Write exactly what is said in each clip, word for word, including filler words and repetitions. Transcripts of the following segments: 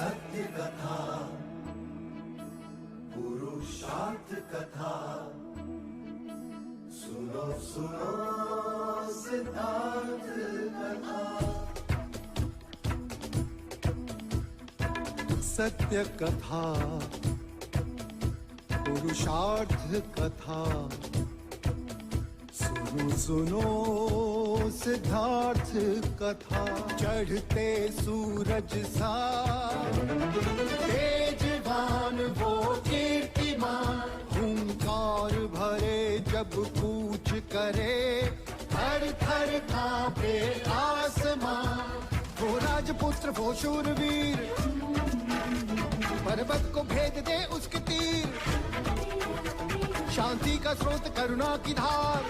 सत्य कथा, पुरुषार्थ कथा, सुनो सुनो सिद्धार्थ कथा। सत्य कथा, पुरुषार्थ कथा, सुनो सुनो सिद्धार्थ कथा। चढ़ते सूरज सा तेजवान वो कीर्तिमान, हुंकार भरे जब कूच करे, थर थर कांपे आसमां। वो राजपुत्र वो शूरवीर, पर्वत को भेद दे उसके तीर, शांति का स्रोत करुणा की धार,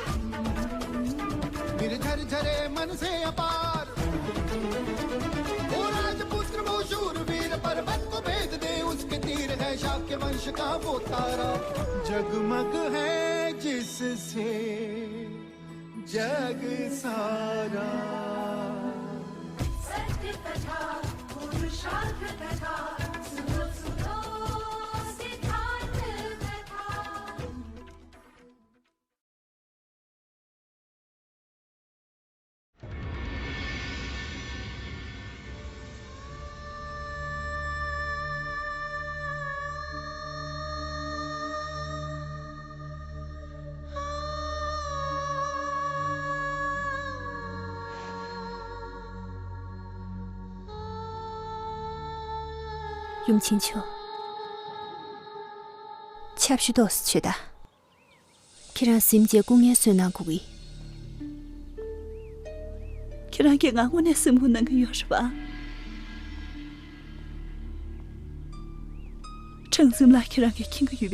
निर्झर झरे मन से अपार। वो राजपुत्र वो शूरवीर, पर्वत को भेद दे उसके तीर, है शाक्य वंश का वो तारा, जगमग है जिससे जग सारा। सत्य कथा, पुरुषार्थ कथा, सुनो सुनो सिद्धार्थ कथा। ཡུམ་ཆེན་མཆོག་ཆབ་ཞུ་ཏོག་ཙམ་བྱོས་དང་། ཁྱེད་རང་གཟིམ་བྱས་སྐུ་ངལ་གསོ་གནང་དགོས་ཀྱི། ཁྱེད་རང་གིས་ང་དངོས་གནས་སེམས་ཁུར་གནང་གི་ཡོད་རེད་པ། ཁྲང་འཛིན་ལགས་ཁྱེད་རང་གིས་མཁྱེན་གྱི་ཡོད་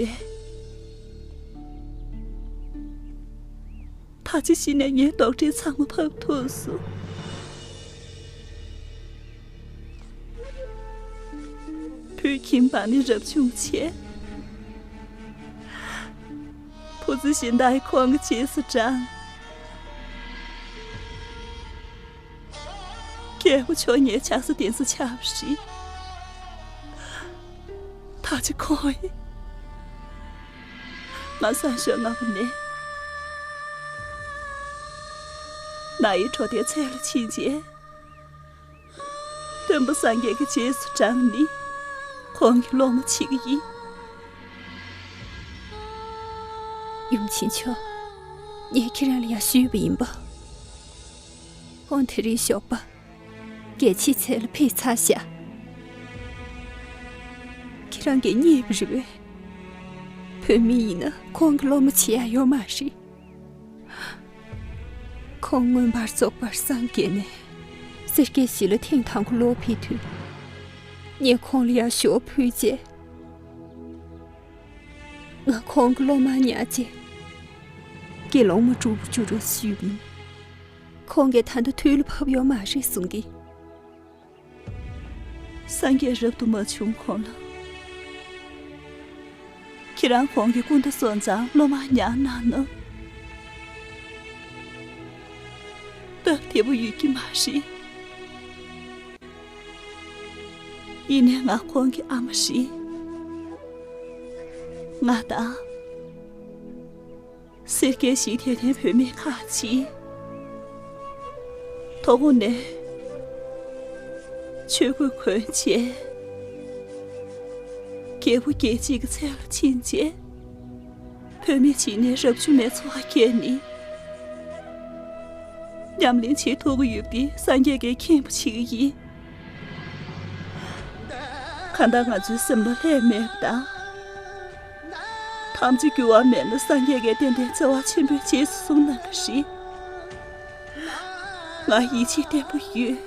པས། ད་ཅི་ཞིག་ནས་ངའི་དོགས་འདྲི་ཚང་མ་ཕབ་ཐུབ་སོང་། བོད་ཁྱིམ་པ་ནས་རབ་བྱུང་བྱས། བུ་ཚ་གཞན་དག་གིས་ཁོང་གི་རྗེས་སུ་འབྲངས། རྒྱལ་པོ་མཆོག་ངའི་ཆགས་ས་གདན་ས་ཆགས་པ་རེད། ད་ཅི་ཁོང་ཡིན། ང་སང་ཞོགས་སྔ་པོ་ནས་ནཱ་ཡི་གྲོ་དའི་ཚལ་ལ་ཕྱིན་རྗེས། སྟོན་པ་སངས་རྒྱས་ཀྱི་རྗེས་སུ་འབྲངས་ནས་ཁོང་གི་སློབ་མ་བྱེད་ཀྱི་ཡིན། ཡུམ་ཆེན་མཆོག་ངས་ཁྱེད་རང་ལ་ཡང་ཞུས་པ་ཡིན་པ། ཁོང་དེ་རིང་ཞོགས་པ་རྒྱལ་ཕྱི་ཚལ་ལ་ཕེབས་ཚར་ཤག་ཁྱེད་རང་གིས་རྙེད་པ་རེད་པས། བོད་མི་ཡིན་ན་ཁོང་གི་སློབ་མ་བྱེད་ཡ་ཡོད་མ་རེད། ཁོང་མངོན་པར་རྫོགས་པར་སངས་རྒྱས་ནས་སེར་སྐྱའི་གཞིས་ལ་ཐེངས་དང་པོ་ལོག་ཕེབས་དུས། ངས་ཁོང་ལ་ཡར་ཞོ་ཕུལ་རྗེས། ང་ཁོང་གི་སློབ་མར་ཉར་རྗེས། དགེ་སློང་མ་སྒྲུབ་པར་འགྱུར་རོགས་ཞུས་པ་ཡིན། ཁོང་གིས་ད་ལྟ་དུས་ལ་བབ་ཡོད་མ་རེད་གསུང་གི། སངས་རྒྱས་རབ་ཏུ་མ་བྱུང་གོང་ལ། ཁྱེད་རང་ཁོང་གི་སྐུ་ཟླ་སོང་ཙང་སློབ་མར་ཉར་གནང་ན། སྟབས་བདེ་པོ་ཡོད་ཀྱི་མ་རེད། ཡིན་ནའི་ང་ཁོང་གི་ཨ་མ་རེད། ང་དང་། སེར་སྐྱའི་གཞིས་དེ་ནས་བུད་མེད་ཁག་ཅིག་ཐོག་ཁོངས་ནས་ཆོས་གོས་གོན་བྱས། རྒྱལ་པོ་རྒྱལ་བྱེད་ཀྱི་ཚལ་ལ་ཕྱིན་རྗེས། བུད་མེད་ཅིག་ནས་རབ་བྱུང་མའི་འཚོ་བ་བསྐྱལ་ནས། ཉམས་ལེན་བྱེད་ཐུབ་ཀྱི་ཡོད་པ་འདི་སངས་རྒྱས་ཀྱིས་མཁྱེན་པ་བྱེད་ཀྱི་ཡིན། གང་ལྟར་ང་ཚོའི་སེམས་ལ་ལྷད་མེད་པ་དང་། ཐམས་ཅད་འགྱུར་བ་མེད་ན་སངས་རྒྱས་ཀྱིས་ཏན་ཏན་བརྩེ་བ་ཆེན་པོས་རྗེས་སུ་བཟུང་གནང་གི་རེད། ང་ཡིད་ཆེས་བརྟན་པོ་ཡོད།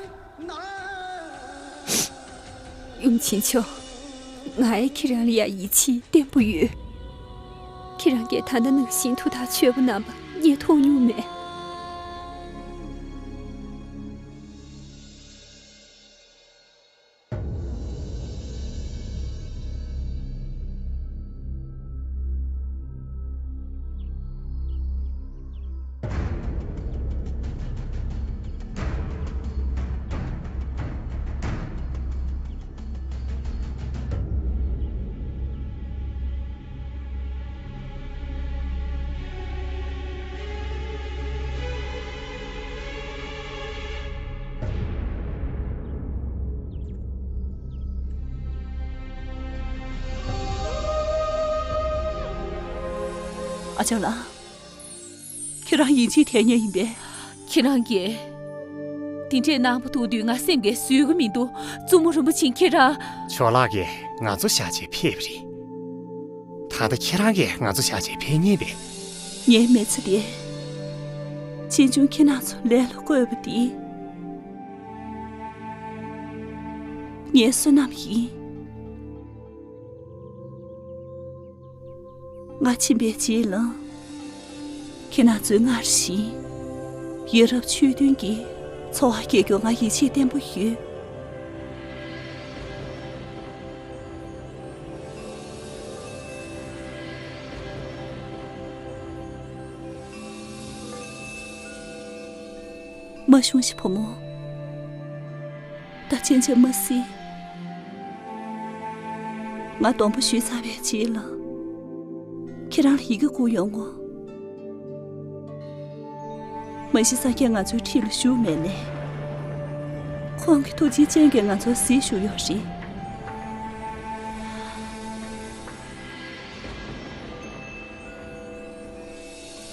ཡུམ་ཆེན་མཆོག་ང་ཡི་ཁྱེད་རང་ལ་ཡང་ཡིད་ཆེས་བརྟན་པོ་ཡོད། ཁྱེད་རང་གིས་ད་ལྟ་ནང་བཞིན་ཐུགས་ཐག་ཆོད་པོ་གནང་པ་ངས་མཐོང་མྱོང་མེད། ཨ་ཅག་ལགས། ཁྱེད་རང་ཡིད་ཆེས་ཐེབས་མཁན་ཡིན་པས། ཁྱེད་རང་གིས་དེ་འདྲས་གནང་བ་མཐོང་དུས་ང་སེམས་ཀྱིས་བཟོད་ཀྱི་མི་འདུག། བཙུན་མོ་རིན་པོ་ཆེ་ཁྱེད་རང་། ཇོ་ལགས་ཀྱིས་ང་ཚོ་བཞག་བྱས་ཕེབས་པ་རེད། ད་ལྟ་ཁྱེད་རང་གིས་ང་ཚོ་བཞག་བྱས་ཕེབས་ཉེན་པས། ངའི་མི་ཚེ་དེ། ཕྱིས་འབྱུང་ཁྱེད་རང་ཚོ་ལས་ལ་བཀོད་པ་དེ། ངའི་བསོད་ནམས་ཡིན། ང་ཕྱིན་པའི་རྗེས་ལ། ཁྱེད་རང་ཚོས་སྔར་བཞིན། ཡ་རབས་ཆོས་མཐུན་གྱི་འཚོ་བ་སྐྱེལ་རྒྱུར་ང་ཡིད་ཆེས་བརྟན་པོ་ཡོད། མ་ཞུམ་ཤིག་བུ་མོ། ད་ཕྱིན་ཆད་མ་གཟིགས། ང་སྡོང་པོ་གཞུས་ཚར་བའི་རྗེས་ལ། ཁྱེད་རང་ལ་ཡི་གེ་བསྐུར་ཡོང་ངོ་། མ་གཞི་སངས་རྒྱས་ང་ཚོའི་འཁྲིས་ལ་བཞུགས་མེད་ནས། ཁོང་གི་ཐུགས་རྗེའི་སྤྱན་གྱིས་ང་ཚོར་གཟིགས་བཞུགས་ཡོད་རེད།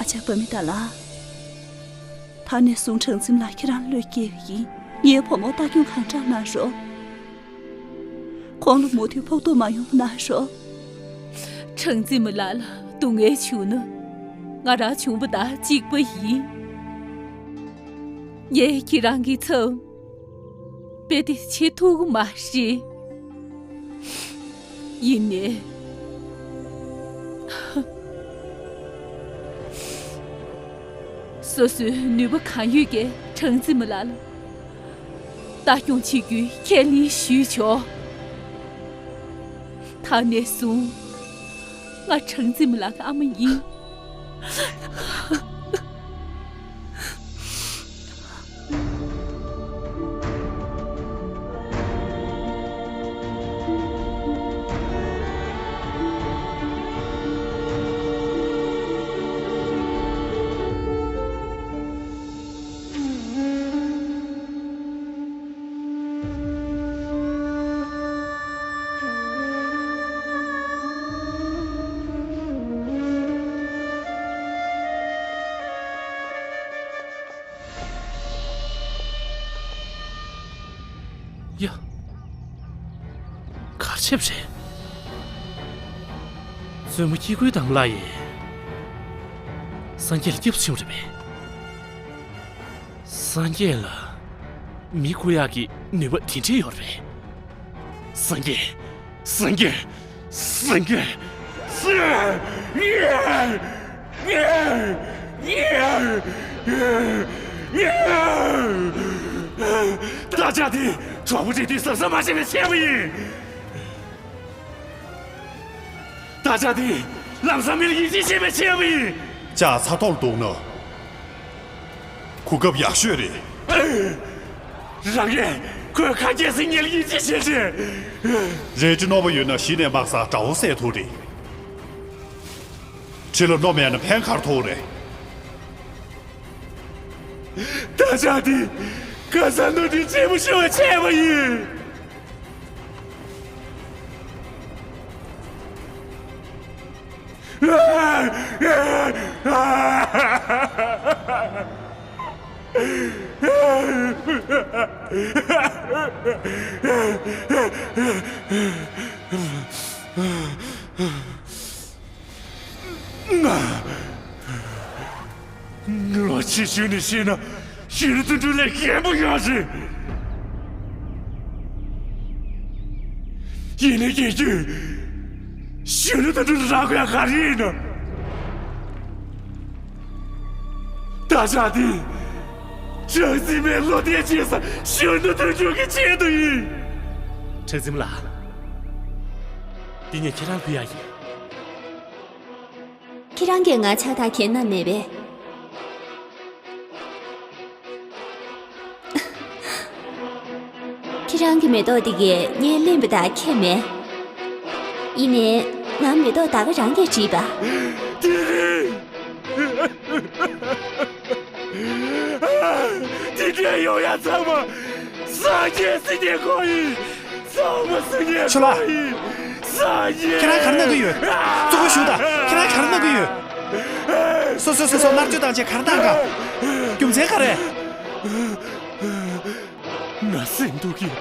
ཨ་ཅག་པ་མི་ཏཱ་ལགས། ད་ནས་བཟུང་གྲངས་འཛིན་ལགས་ཁྱེད་རང་བློས་འགེལ་གྱི་ཡིན། ངའི་བུ་མོར་ལྟ་སྐྱོང་གང་དྲག་གནང་རོགས། ཁོང་ལ་མུ་མཐུད་ཕོག་ཐུག་མ་ཡོང་བ་གནང་རོགས། གྲངས་འཛིན་མ་ལགས་ལ་སྡུག་བསྔལ་བྱུང་ན། ང་རང་བྱུང་བ་དང་གཅིག་པ་ཡིན། ངས་ཁྱེད་རང་གི་ཚབ། དཔེ་དེ་བྱེད་ཐུབ་ཀྱི་མ་རེད། ཡིན་ནའི། སོ་སོའི་ནུས་པ་གང་ཡོད་ཀྱིས་གྲངས་འཛིན་མ་ལགས་ལ་ལྟ་སྐྱོང་བྱེད་རྒྱུའི་ཁས་ལེན་ཞུས་ཆོག། ད་ནས་བཟུང་ང་གྲངས་འཛིན་མ་ལགས་ཀྱི་ཨ་མ་ཡིན། ཡ། གར་ཆེབ་རེད། བཙུན་མོ་སྐྱེ་དགུའི་དམ་ལྷ་ཡིས་སངས་རྒྱས་ལ་སྐྱབས་སུ་བྱུང་རེད་པས། སངས་རྒྱས་ལ་མི་བཀུག་ཡག་གི་ནུས་པ་དེ་འདྲ་ཡོད་རེད། སངས་རྒྱས། སངས་རྒྱས། སངས་རྒྱས། སངས་རྒྱས། བདག་ཅག་དེ་གྲོགས་པོ་འབྲེལ་མཐུད་གཟབ་གཟབ་མ་བྱས་པའི་ཆད་པ་ཡིན། བདག་ཅག་དེ་ལམ་སང་མི་ལ་ཡིད་ཆེས་བྱས་པའི་ཆད་པ་ཡིན། ལྕགས་ཚ་ཐོག་ལ་གཏུགས་ན། གོ་སྐབས་ཡག་ཤོས་རེད། རང་གིས་ཁོས་ཁ་སྐད་ཟིན་ངེད་ལ་ཡིད་ཆེས་བྱེད་ཅེས། རལ་གྲི་རྣོ་པོ་ཡོད་ན་གཞི་ནས་མར་ཟག་དགྲ་བོ་བསད་ཐུབ་རེད། གྲི་ལ་རྣོ་མེད་ན་ཕན་གར་ཐོགས་རེད། ད་ཆ་འདི་ཁ་སང་ནོར་འཁྲུལ་ཆེན་པོ་ཤོར་བ་ཆད་པ་ཡིན། ལོ་ཆེ་ཤོས་ནས་བཤད་ན་གཞོན་ནུ་དོན་གྲུབ་ལས་རྒན་པོ་ཡོད་རེད། ཡིན་ནའི་རྒན་རྒྱུད་གཞོན་ནུ་དོན་གྲུབ་ལ་རག་དགོས་ཡ་ག་རེ་ཡིན་ནམ། ད་ཆ་འདི་གྲངས་འཛིན་མའི་བློ་གཏད་བྱེད་ས་གཞོན་ནུ་དོན་གྲུབ་ཀྱི་ཆེད་དུ་ཡིན། གྲངས་འཛིན་མ་ལགས། འདི་ངས་ཁྱེད་རང་ཕུལ་ཡ་ཡིན། ཁྱེད་རང་གིས་ང་ཕྱག་རྟགས་འཁྱེར་ན་མེད་པས། ཁྱེད་རང་གི་མེ་ཏོག་འདི་གས་ངས་ལེན་པ་དང་ཁྱད་མེད། ཡིན་ནའི་ང་མེ་ཏོག་ད་ག་རང་གིས་བྲིས་པ། དེ་རིང་དེ་འདྲའི་ཡོང་ཡ་ཚང་མ་སངས་རྒྱས་སྲིད་ཀྱི་ཁོ་ཡིན། ཚང་མ་སངས་རྒྱས་ཁོ་ཡིན། སངས་རྒྱས། ཁྱེད་རང་ག་རེ་གནང་གི་ཡོད། གཙོ་བོ་ཞུ་དང་། ཁྱེད་རང་ག་རེ་གནང་གི་ཡོད། སོ་སོ་སོ་སོ། མནར་གཅོད་བཏང་བྱས་ག་རེ་བཏང་ག་རྒྱུ་མཚན་ག་རེ། ང་སེམས་སྡུག་གིས་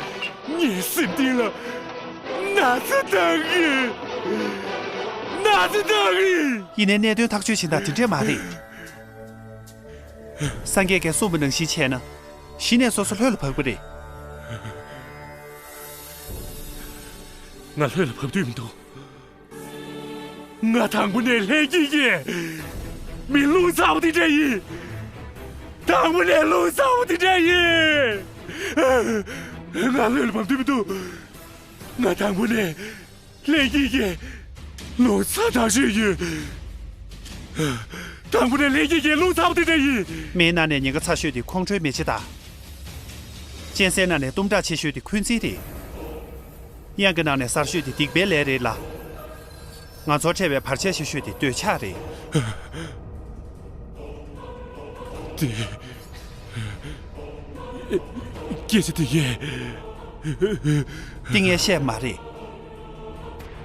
ངའི་སེམས་གཏིང་ལ་ན་ཚ་བཏང་གི། ན་ཚ་བཏང་གི། ཡིན་ནའི་གནད་དོན་ཐག་གཅོད་བྱེད་སྟངས་དེ་འདྲས་མ་རེད། སངས་རྒྱས་ཀྱིས་གསུངས་པ་ནང་བཞིན་བྱས་ན། གཞི་ནས་སོ་སོ་ལྷོད་ལ་བབས་ཀྱི་རེད། ང་ལྷོད་ལ་བབས་འདོད་མི་འདུག་ང་དང་པོ་ནས་ལྷན་སྐྱེས་ཀྱི་མི་རླུང་ཚ་པོ་དེ་འདྲ་ཡིན། དང་པོ་ནས་རླུང་ཚ་པོ་དེ་འདྲ་ཡིན། ང་ལྷོད་ལ་བབས་འདོད་མི་འདུག་ང་དང་པོ་ནས་ལྷན་སྐྱེས་ཀྱི་རླུང་ཚ་ཐག་ཆོད་ཡིན། དང་པོ་ནས་ལྷན་སྐྱེས་ཀྱི་རླུང་ཚ་པོ་དེ་འདྲ་ཡིན། མིའི་ནང་ནས་ཉེན་ཁ་ཚ་ཤོས་དེ་ཁོང་ཁྲོའི་མེ་ལྕེ་དང་། གཅན་གཟན་ནང་ནས་གཏུམ་དྲག་ཆེ་ཤོས་དེ་འཁོན་འཛིན་རེད། གཡང་གི་ནང་ནས་གསར་ཤོས་དེ་སྡིག་པའི་ལས་རེད་ལ། ང་ཚོར་འཕྲད་པའི་བར་ཆད་ཆེ་ཤོས་དེ་འདོད་ཆགས་རེད། དེ། སྐད་ཆ་དེ་ངས། དེ་ངས་བཤད་མ་རེད།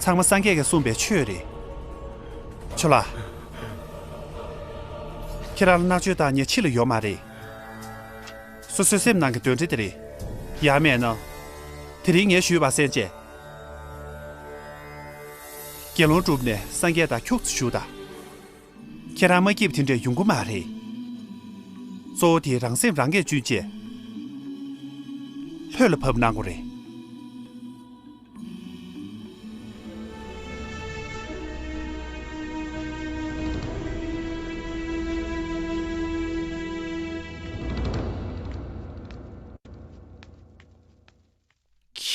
ཚང་མ་སངས་རྒྱས་ཀྱིས་གསུངས་པའི་ཆོས་རེད། ཆོས་ལ། ཁྱེད་རང་ལ་མནར་གཅོད་བཏང་མཁན་ཕྱི་ལ་ཡོད་མ་རེད། སོ་སོའི་སེམས་ནང་གི་གདོན་འདྲེ་དེ་རེད། ཡང་མེད་ན། དེ་རིང་ངས་ཞུས་པ་གསན་བྱས། དགེ་སློང་བསྒྲུབས་ནས་སངས་རྒྱས་དང་ཁྱུག་ཙམ་བཞུགས་དང་། ཁྱེད་རང་མ་སྐྱིད་པ་དེ་འདྲས་ཡོང་གི་མ་རེད། གཙོ་བོ་དེ་རང་སེམས་རང་གིས་གཅུན་བྱས། ལྷོད་ལ་བབས་གནང་དགོས་རེད།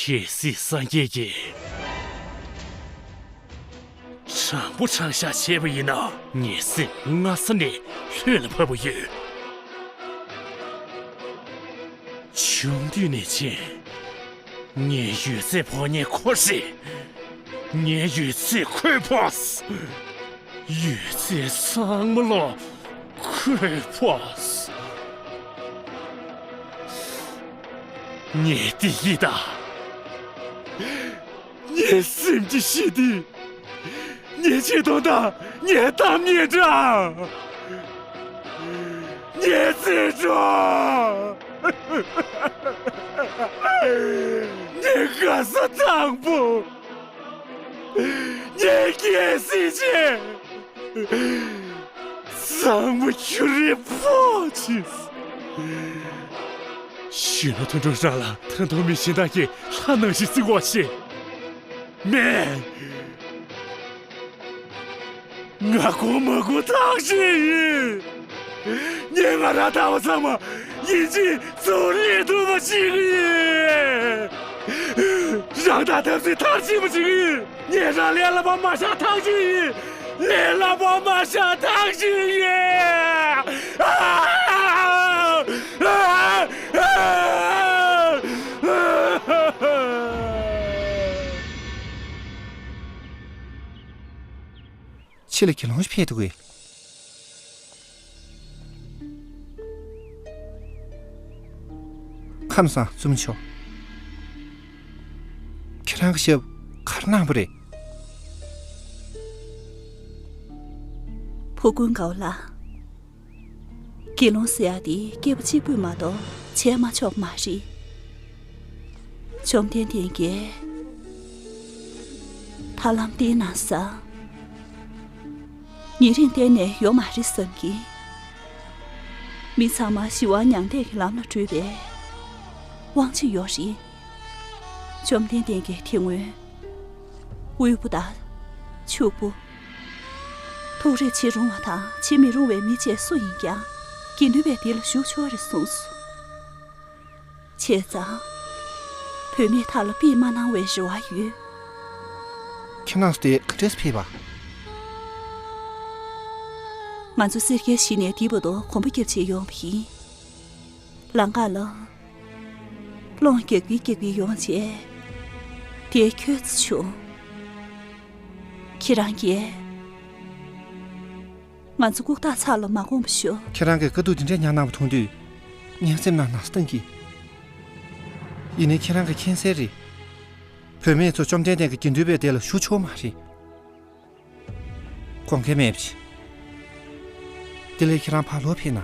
གལ་སྲིད་སངས་རྒྱས་ཀྱིས་དྲང་པོ་དྲང་བཞག་བྱས་པ་ཡིན་ན། ངའི་སེམས་སྔ་ས་ནས་ལྷོད་ལ་བབས་ཡོད། ཆུང་དུས་ནས་བྱས། ངའི་ཡོད་ཚད་ཕོག་མཁན་ཁོ་རེད། ངའི་ཡོད་ཚད་ཁོས་ཕོག་ཡོད་ཚད་ཚང་མ་ལོ་ཁོས་ཕོག་ངས་བདེ་སྐྱིད་དང་། ངའི་སེམས་ཀྱི་ཞི་བདེ། ངའི་ཆེ་མཐོང་དང་ངའི་གཏམ་ངན་དྲང་། ངའི་བརྩེ་གྲོགས། ངའི་དགའ་ས་དང་པོ། ངའི་རྒྱལ་སྲིད་ཆེ། ཚང་མ་ཁྱོད་རེད་ཕོག་ཕྱིན། གཞོན་ནུ་དོན་གྲུབ་རང་ལ་ཐང་ཐོག་མི་གཞན་དག་གིས་ལྷ་ནང་བཞིན་བརྩི་བ་ཞིག་མེད། ང་གོ་མ་གོ་ཐག་ཆོད་ཡིན། ངས་ང་རང་ལྟ་བུ་ཚང་མ་ཡིན་གཅིག་མཚུངས་ལས་ཐུབ་པ་ཞིག་ཡིན། རང་དང་ཐབས་ཟད་མཐར་ཕྱིན་པ་ཞིག་ཡིན། ངས་རང་ལས་སླ་པོ་མ་བཞག་ཐག་ཆོད་ཡིན། ལས་སླ་པོ་མ་བཞག་ཐག་ཆོད་ཡིན། ཨ། ཨ། ཨ། ཕྱི་ལ་དགེ་སློང་ཞིག་ཕེབས་འདུག་གས། ཁམས་བཟང་བཙུན་མོ་མཆོག་ཁྱེད་རང་གི་ཞབས་ག་རེ་གནང་པ་རེད། ཕུ་དགོན་དགའ་བ་ལགས། དགེ་སློང་ཟེར་ཡག་དེ་སྐྱེས་བུ་གཅིག་པུས་མ་གཏོགས་བྱས་མ་ཆོག་པ་མ་རེད། བཅོམ་ལྡན་འདས་ཀྱིས་ཐར་ལམ་བསྟན་གནང་ས། ཉེ་རིང་གཏན་ནས་ཡོད་མ་རེད་བསམ་གྱི། མི་ཚང་མ་ཞི་བ་མྱང་འདས་ཀྱི་ལམ་ལ་བགྲོད་པའི་དབང་ཆ་ཡོད་རེད། བཅོམ་ལྡན་འདས་ཀྱིས་དེ་སྔོན་དབུལ་པོ་དང་ཕྱུག་པོ། ཐུགས་རེ་བྱེད་རུང་བ་དང་བྱེད་མི་རུང་བའི་མི་བཅས་སུ་ཡིན་ཀྱང་དགེ་འདུན་པའི་སྡེ་ལ་ཞུགས་ཆོག་རེད་གསུངས་སོ། བྱས་ཙང་། བུད་མེད་དག་ལ་དཔེ་མ་གནང་བའི་རེ་བ་ཡོད། ཁྱེད་རང་ཚོ་དེ་ག་འདྲས་ཕེབས་པ། ང་ཚོ་སེར་སྐྱའི་གཞི་ནས་འདི་བར་དུ་གོམ་པ་རྒྱབ་བྱས་ཡོང་བ་ཡིན། ལམ་ཁ་ལ། སློང་རྒྱག་གིན་རྒྱག་གིན་ཡོང་བྱས། དེ་ཁྱོད་ཚོ་བྱུང་། ཁྱེད་རང་གིས། ང་ཚོ་ལྐུགས་རྟགས་ཚར་ལ་མ་དགོངས་པ་ཞུ། ཁྱེད་རང་གིས་དཀའ་སྡུག་འདི་འདྲའི་མྱངས་གནང་བ་མཐོང་དུས། ངའི་སེམས་ནང་ན་ཚ་བཏང་གི། ཡིན་ནའི་ཁྱེད་རང་གིས་མཁྱེན་གསལ་རེད། བུད་མེད་ཚོ་བཅོམ་ལྡན་འདས་ཀྱི་དགེ་འདུན་པའི་སྡེ་ལ་ཞུགས་ཆོག་མ་རེད། དགོངས་འགལ་མེད་པ་བྱེད། དེ་ལས་ཁྱེད་རང་ཕར་ལོག་ཕེབས་ན།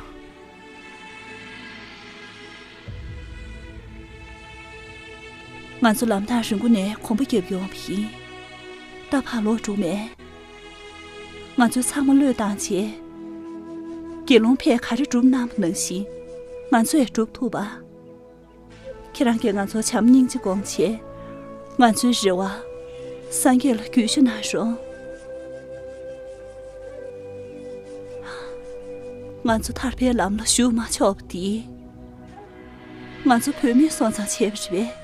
ང་ཚོ་ལམ་ཐག་རིང་པོ་ནས་གོམ་པ་བརྒྱབ་ཡོང་བ་ཡིན། ད་ཕར་ལོག་འགྲོ་མེད། ང་ཚོ་ཚང་མ་བློས་བཏང་བྱས། དགེ་སློང་ཕས་ག་རེ་སྒྲུབ་གནང་བ་ནང་བཞིན་ང་ཚོས་སྒྲུབ་ཐུབ་པ། ཁྱེད་རང་གིས་ང་ཚོར་བྱམས་སྙིང་རྗེ་སྒོམ་བྱས། ང་ཚོའི་རེ་བ་སངས་རྒྱས་ལ་གུས་ཞུ་གནང་རོགས། ང་ཚོ་ཐར་པའི་ལམ་ལ་ཞུགས་མ་ཆོག་པ་དེ། ང་ཚོ་བུད་མེད་སོང་ཙང་བྱས་པ་རེད་པས།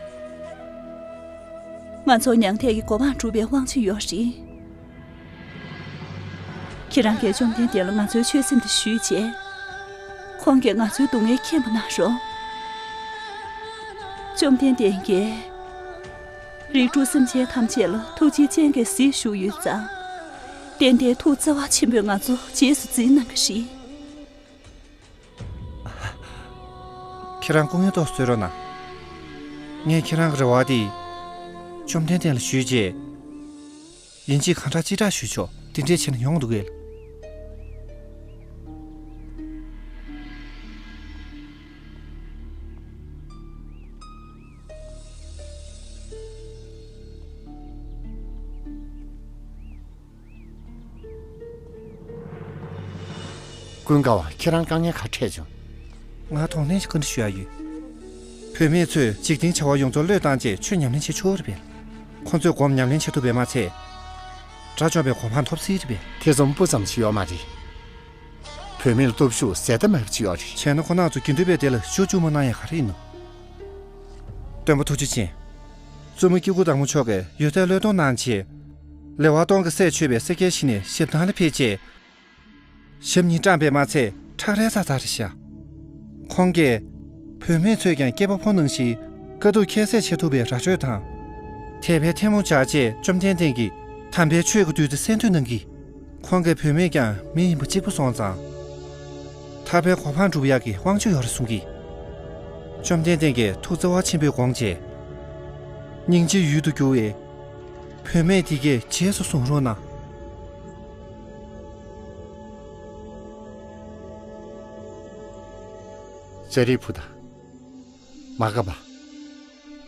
ང་ཚོར་མྱང་འདས་ཀྱི་གོ་འཕང་སྒྲུབ་པའི་དབང་ཆ་ཡོད་རེད། ཁྱེད་རང་གིས་བཅོམ་ལྡན་འདས་ལ་ང་ཚོའི་ཆོས་སེམས་དེ་ཞུས་རྗེས། ཁོང་གིས་ང་ཚོའི་སྡུག་བསྔལ་མཁྱེན་པ་གནང་རོགས། བཅོམ་ལྡན་འདས་ཀྱིས། རིགས་དྲུག་སེམས་ཅན་ཐམས་ཅད་ལ་ཐུགས་རྗེའི་སྤྱན་གྱིས་གཟིགས་བཞུགས་ཡོད་ཙང་། ཏན་ཏན་ཐུགས་བརྩེ་བ་ཆེན་པོས་ང་ཚོ་རྗེས་སུ་འཛིན་གནང་གི་རེད། ཁྱེད་རང་སྐུ་ངལ་ཏོག་གསོ་རོགས་གནང་། ངས་ཁྱེད་རང་གི་རེ་བ་དེ་བཅོམ་ལྡན་འདས་ལ་ཞུས་རྗེས། ཡིན་གཅིག་གང་དྲག་ཅི་དྲག་ཞུས་ཆོག་དེ་འདྲས་བྱས་ན་ཡོང་འདུག་གས། ཀུན་དགའ་བ། ཁྱེད་རང་དཀའ་ངལ་ག་འཕྲད་བྱུང་། ང་དོགས་ནས་བཀའ་འདྲི་ཞུ་ཡ་ཡོད། བུད་མེད་ཚོས་འཇིག་རྟེན་བྱ་བ་ཡོངས་རྫོགས་བློས་བཏང་རྗེས་ཆོས་ཉམས་ལེན་བྱེད་ཆོག་རེད་པས། ཁོང་ཚོས་སྒོམ་ཉམས་ལེན་བྱེད་ཐུབ་པས་མ་ཚད། དགྲ་བཅོམ་པའི་གོ་འཕང་ཐོབ་སྲིད་རེད་པས། ཐེ་ཚོམ་སྤུ་ཙམ་ཞིག་ཡོད་མ་རེད། བུད་མེད་ལ་སྟོབས་ཤུགས་ཟད་མཐའ་མེད་པ་ཅིག་ཡོད་རེད། བྱས་ན་ཁོ་རང་ཚོ་དགེ་འདུན་པའི་སྡེ་ལ་ཞུ་བཅུག་མ་གནང་ཡ་ག་རེ་ཡིན་ནམ། སྟོན་པ་ཐུགས་རྗེ་ཅན། བཙུན་མོ་སྐྱེ་དགུ་བདག་མོ་མཆོག་གིས་ཡོད་ཚད་བློས་གཏོང་གནང་རྗེས། ལེ་དབར་སྟོང་གི་སྲས་མཆོད་པའི་སེར་སྐྱའི་གཞི་ནས་ཞབས་ཐང་ལ་ཕེབས་རྗེས། ཞབས་གཉིས་བཀྲམ་པས་མ་ཚད་ཁྲག་རལ་ཚ་ཚ་རེད་ཤག་ཁོང་གིས། བུད་མེད་ཚོས་ཀྱང་སྐྱེས་པ་ཕོ་ནང་བཞིན་དཀའ་སྡུག་ཁྱད་བསད་བྱེད་ཐུབ་པའི་ར་ཆོད་དང་། དད་པའི་ཐལ་མོ་སྦྱར་རྗེས་བཅོམ་ལྡན་འདས་ཀྱིས་དམ་པའི་ཆོས་ཀྱི་བདུད་རྩི་གསོལ་འདེབས་གནང་གིས། ཁོང་གིས་བུད་མེད་ཀྱང་མི་ཡིན་པ་གཅིག་པུ་སོང་ཙང་། ཐར་པའི་གོ་འཕང་སྒྲུབ་ཡག་གི་དབང་ཆ་ཡོད་རེད་གསུང་གིས། བཅོམ་ལྡན་འདས་ཀྱིས་ཐུགས་བརྩེ་བ་ཆེན་པོས་དགོངས་རྗེས། སྙིང་རྗེའི་ཡུལ་དུ་གྱུར་བའི་བུད་མེད་དེ་གས་རྗེས་སུ་བཟུང་རོགས་གནང་། ཙ་རིའི་བུ་དང་། མ་ག་པ།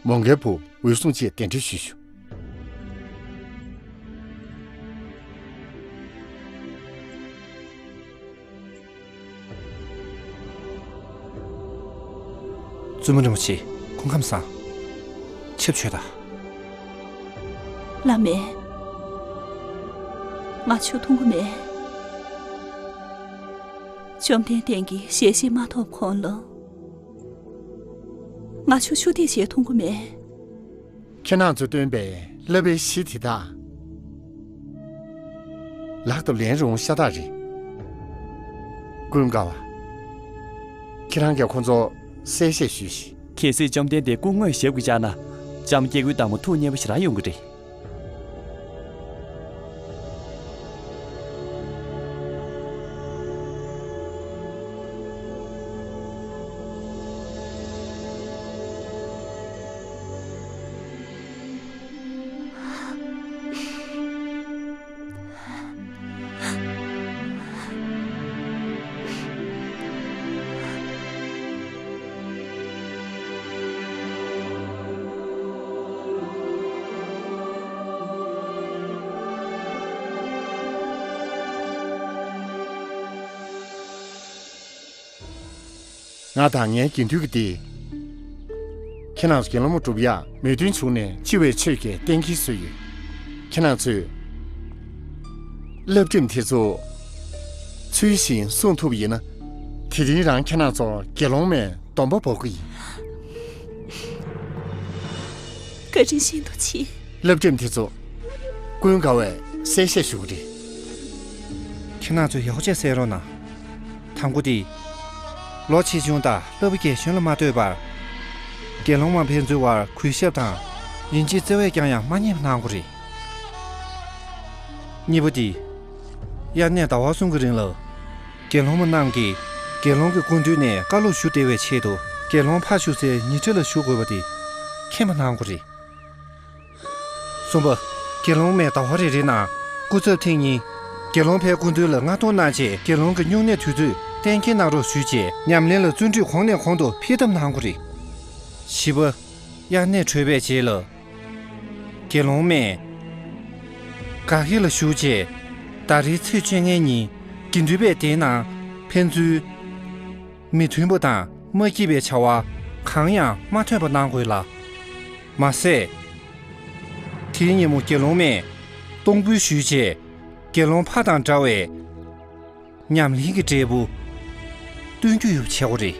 མོའུ་འགལ་བུ་འོད་སྲུང་བཅས་གདན་འདྲེན་ཞུས་ཞུ། བཙུན་མོ་རིན་པོ་ཆེ། སྐུ་ཁམས་བཟང་། ཆབ་མཆོད་དང་། བླ་མས། ང་ཆུ་འཐུང་གི་མེད། བཅོམ་ལྡན་འདས་ཀྱི་ཞལ་བཞེས་མ་ཐོབ་གོང་ལ། ང་ཆུ་ཆུ་ཐིགས་ཞིག་འཐུང་གི་མེད། ཁྱེད་རང་ཚོས་སྟོན་པའི་བསླབ་པའི་གཞི་དེ་དག་ལག་ཏུ་ལེན་རུང་ཤ་སྟག་རེད། ཀུན་དགའ་བ། ཁྱེད་རང་གིས་ཁོ་ཚོ་གསལ་བཤད་ཞུས་ཤིག་གལ་སྲིད་བཅོམ་ལྡན་འདས་སྐུ་དངོས་ཞབས་ཀྱིས་བཅགས་ན། ལྕམ་སྐྱེ་དགུའི་བདག་མོ་ཐུགས་མཉེས་པོ་ཞེ་དྲག་ཡོང་གི་རེད། ང་དང་ངའི་དགེ་འདུན་གྱི་སྡེ། ཁྱེད་རང་ཚོ་དགེ་སློང་མ་སྒྲུབ་ཡག་མོས་མཐུན་བྱུང་ནས་སྤྱི་བའི་ཆོས་ཀྱི་གཏན་འཁེལ་བཟོས་ཡོད། ཁྱེད་རང་ཚོས་བསླབ་ཁྲིམས་དེ་ཚོ་ཚུལ་བཞིན་སྲུང་ཐུབ་པ་ཡིན་ན། དེ་རིང་རང་ཁྱེད་རང་ཚོ་དགེ་སློང་མའི་སྡོམ་པ་འབོག་གི་ཡིན། བཀའ་དྲིན་ཤིན་ཏུ་ཆེ། བསླབ་ཁྲིམས་དེ་ཚོ་ཀུན་དགའ་བས་གསལ་བཤད་ཞུ་གི་རེད། ཁྱེད་རང་ཚོས་ཡག་པོ་བྱས་གསན་རོགས་གནང་། དང་པོ་དེ། ལོ་ཆེ་ཆུང་དང་བསླབ་པ་རྒན་གཞོན་ལ་མ་ལྟོས་པར། དགེ་སློང་མ་ཕན་ཚུན་བར་གུས་ཞབས་དང་། ཡིན་གཅིག་བརྩེ་བས་ཀྱང་ཡང་མ་བསྙེལ་བ་གནང་དགོས་རེད། གཉིས་པ་དེ། དབྱར་གནས་ཟླ་བ་གསུམ་གྱི་རིང་ལ། དགེ་སློང་མ་རྣམས་ཀྱིས་དགེ་སློང་གི་སྐུ་མདུན་ནས་བཀའ་སློབ་ཞུ་བདེ་བའི་ཆེད་དུ། དགེ་སློང་ཕར་བཞུགས་སའི་ཉལ་ཁྲི་ལ་བཞུགས་དགོས་པ་དེ་མཁྱེན་པ་གནང་དགོས་རེད། གསུམ་པ། དགེ་སློང་མས་ཟླ་བ་རེ་རེའི་ནང་སྐུ་ཚབ་ཐེངས་གཉིས། དགེ་སློང་ཕའི་སྐུ་མདུན་ལ་མངགས་གཏོང་གནང་རྗེས། དགེ་སློང་གི་སྨྱུང་གནས་དུས་ཚོད་གཏན་འཁེལ་གནང་རོགས་ཞུས་རྗེས། ཉམས་ལེན་ལ་བརྩོན་འགྲུས་གོང་ནས་གོང་དུ་འཕེལ་ཐབས་གནང་དགོས་རེད། བཞི་པ། དབྱར་གནས་གྲོལ་བའི་རྗེས་ལ། དགེ་སློང་མས་དགའ་སྐྱིད་ལ་བཞུགས་རྗེས། ཟླ་རེའི་ཚེས་བཅོ་ལྔའི་ཉིན་དགེ་འདུན་པས་དེའི་ནང་ཕན་ཚུན་མི་མཐུན་པ་དང་མ་སྐྱིད་པའི་བྱ་བ་གང་ཡང་མ་ཐོན་པ་གནང་དགོས་ལ། མ་ཟད། དེའི་ཉིན་མོ་དགེ་སློང་མས་གཏོང་ཕོད་ཞུས་རྗེས། དགེ་སློང་ཕ་དང་འདྲ་བའི་ཉམས་ལེན་གྱི་འབྲས་བུ་སྟོན་རྒྱུ་ཡོད་བྱེད་དགོས་རེད།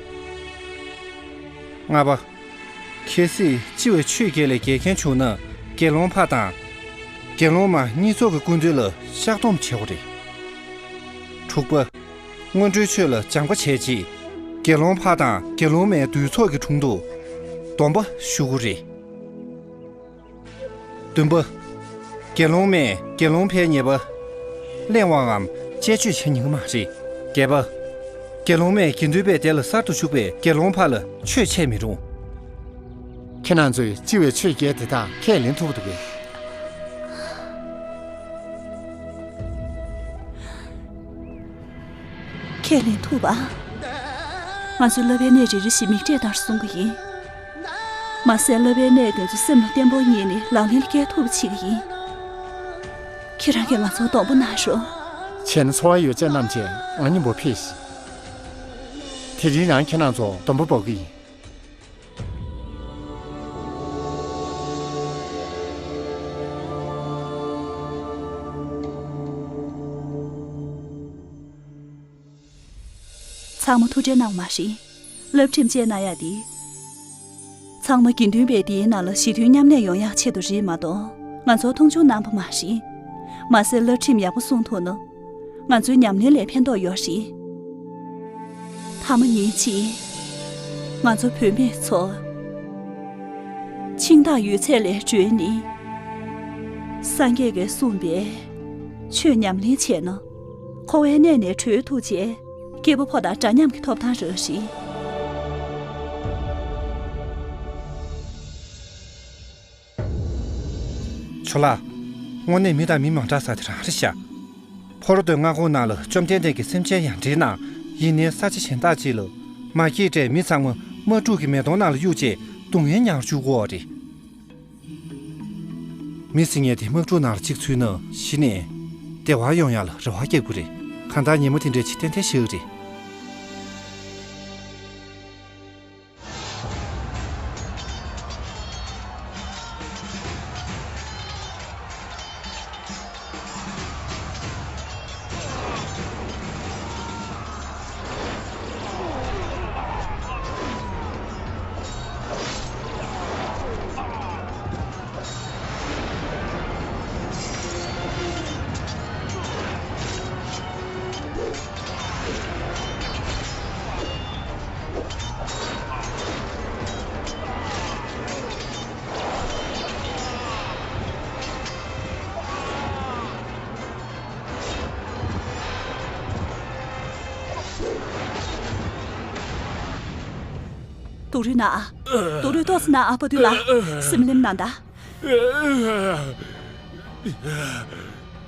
ལྔ་པ། གལ་སྲིད་སྤྱི་བའི་ཆོས་བརྒྱད་ལས་འགལ་མཁན་བྱུང་ན། དགེ་སློང་ཕ་དང་དགེ་སློང་མ་གཉིས་ཚོགས་ཀྱི་སྐུ་མདུན་ལ་བཤགས་སྡོམ་བྱེད་དགོས་རེད། དྲུག་པ། སྔོན་འགྲོའི་ཆོས་ལ་སྦྱངས་པ་བྱས་རྗེས། དགེ་སློང་ཕ་དང་དགེ་སློང་མའི་འདུས་ཚོགས་ཀྱི་དྲུང་དུ་སྡོམ་པ་ཞུ་དགོས་རེད། བདུན་པ། དགེ་སློང་མས་དགེ་སློང་ཕའི་ཉེས་པ་གླེང་བའམ་གཅེས་སྤྱོད་བྱེད་ཉན་གྱི་མ་རེད། བརྒྱད་པ། དགེ་སློང་མས་དགེ་འདུན་པའི་སྡེ་ལ་གསར་དུ་ཞུགས་པའི་དགེ་སློང་ཕ་ལ་ཆོས་འཆད་མི་རུང་། ཁྱེད་རང་ཚོས་སྤྱི་བའི་ཆོས་བརྒྱད་དེ་དག་ཁས་ལེན་ཐུབ་འདུག་གས། ཁས་ལེན་ཐུབ་པ། ང་ཚོས་བསླབ་པའི་གནས་རེ་རེ་བཞིན་མིག་འབྲས་ལྟར་སྲུང་གི་ཡིན། མ་ཟད་བསླབ་པའི་གནས་དེ་ཚོ་སེམས་ལ་བརྟན་པོ་ངེས་ནས་ལག་ལེན་ལ་བསྐྱལ་ཐུབ་པ་བྱེད་ཀྱི་ཡིན། ཁྱེད་རང་གིས་ང་ཚོར་སྡོང་པོ་གནང་རོགས། བྱས་ན་འཚོ་བ་ཡོད་ཚད་རྣམས་ཀྱིས་ང་མཉམ་པོ་ཕེབས་ཤིག། དེ་རིང་རང་ཁྱེད་རང་ཚོར་སྡོང་པོ་འབོག་གི་ཡིན། ཚང་མ་ཐུགས་ཁྲལ་གནང་བ་མ་རེད། བསླབ་ཁྲིམས་བཅས་གནང་ཡག་འདི། ཚང་མ་དགེ་འདུན་པའི་སྡེའི་ནང་ལ་ཞི་མཐུན་མཉམ་གནས་ཡོང་ཡག་ཆེད་དུ་རེད་མ་གཏོགས། ང་ཚོར་མཐོང་ཆུང་གནང་བ་མ་རེད། མ་ཟད་བསླབ་ཁྲིམས་ཡག་པོ་སྲུང་ཐུབ་ན། ང་ཚོའི་ཉམས་ལེན་ལ་ཕན་ཐོགས་ཡོད་རེད། ཐ་མ་ཉིན་གཅིག་ང་ཚོ་བུད་མེད་ཚོ། ཤིང་རྟ་ཡོད་ཚད་ལས་གྲོལ་ནས། སངས་རྒྱས་ཀྱིས་གསུངས་པའི་ཆོས་ཉམས་ལེན་བྱས་ན། འཁོར་བའི་གནས་ནས་གྲོལ་ཐུབ་བྱས། སྐྱེས་བུ་ཕོ་དང་འདྲ་མཉམ་གྱི་ཐོབ་ཐང་རག་ཤིང་། ཇོ་ལགས། དངོས་གནས་མི་དང་མི་མ་འདྲ་ས་དེ་རང་རེད་ཤག། ཕོ་རོ་ཏོའི་མངའ་ཁོངས་ནང་ལ་བཅོམ་ལྡན་འདས་ཀྱིས་སེམས་ཅན་ཡང་འདྲིའི་ནང་། ཡིན་ནའི་ས་ཆ་གཞན་དག་ཅིག་ལ་མ་སྐྱེས་དགྲས་མི་ཚང་མ་དམག་འཁྲུག་གི་མེ་དོང་ནང་ལ་གཡུགས་རྗེས་སྡུག་བསྔལ་མྱངས་བཅུག་གོ་རེད། མི་ཟེར་མཁན་དེ་དམག་འཁྲུག་ནང་ལ་གཅིག་ཚུད་ན་ཤི་ནས་བདེ་བར་ཡོང་ཡག་ལ་རེ་བ་རྒྱག་དགོས་རེད། གང་ལྟར་ཉིན་མོ་དེ་འདྲའི་ཆེས་ཏན་ཏན་ཞིག་རེད། སྡུག་རུས་གནང་ཨ། སྡུག་རུས་ཏོག་ཙམ་གནང་ཨ། བ་དུལ་ལགས། སེམས་ནེམ་གནང་ད།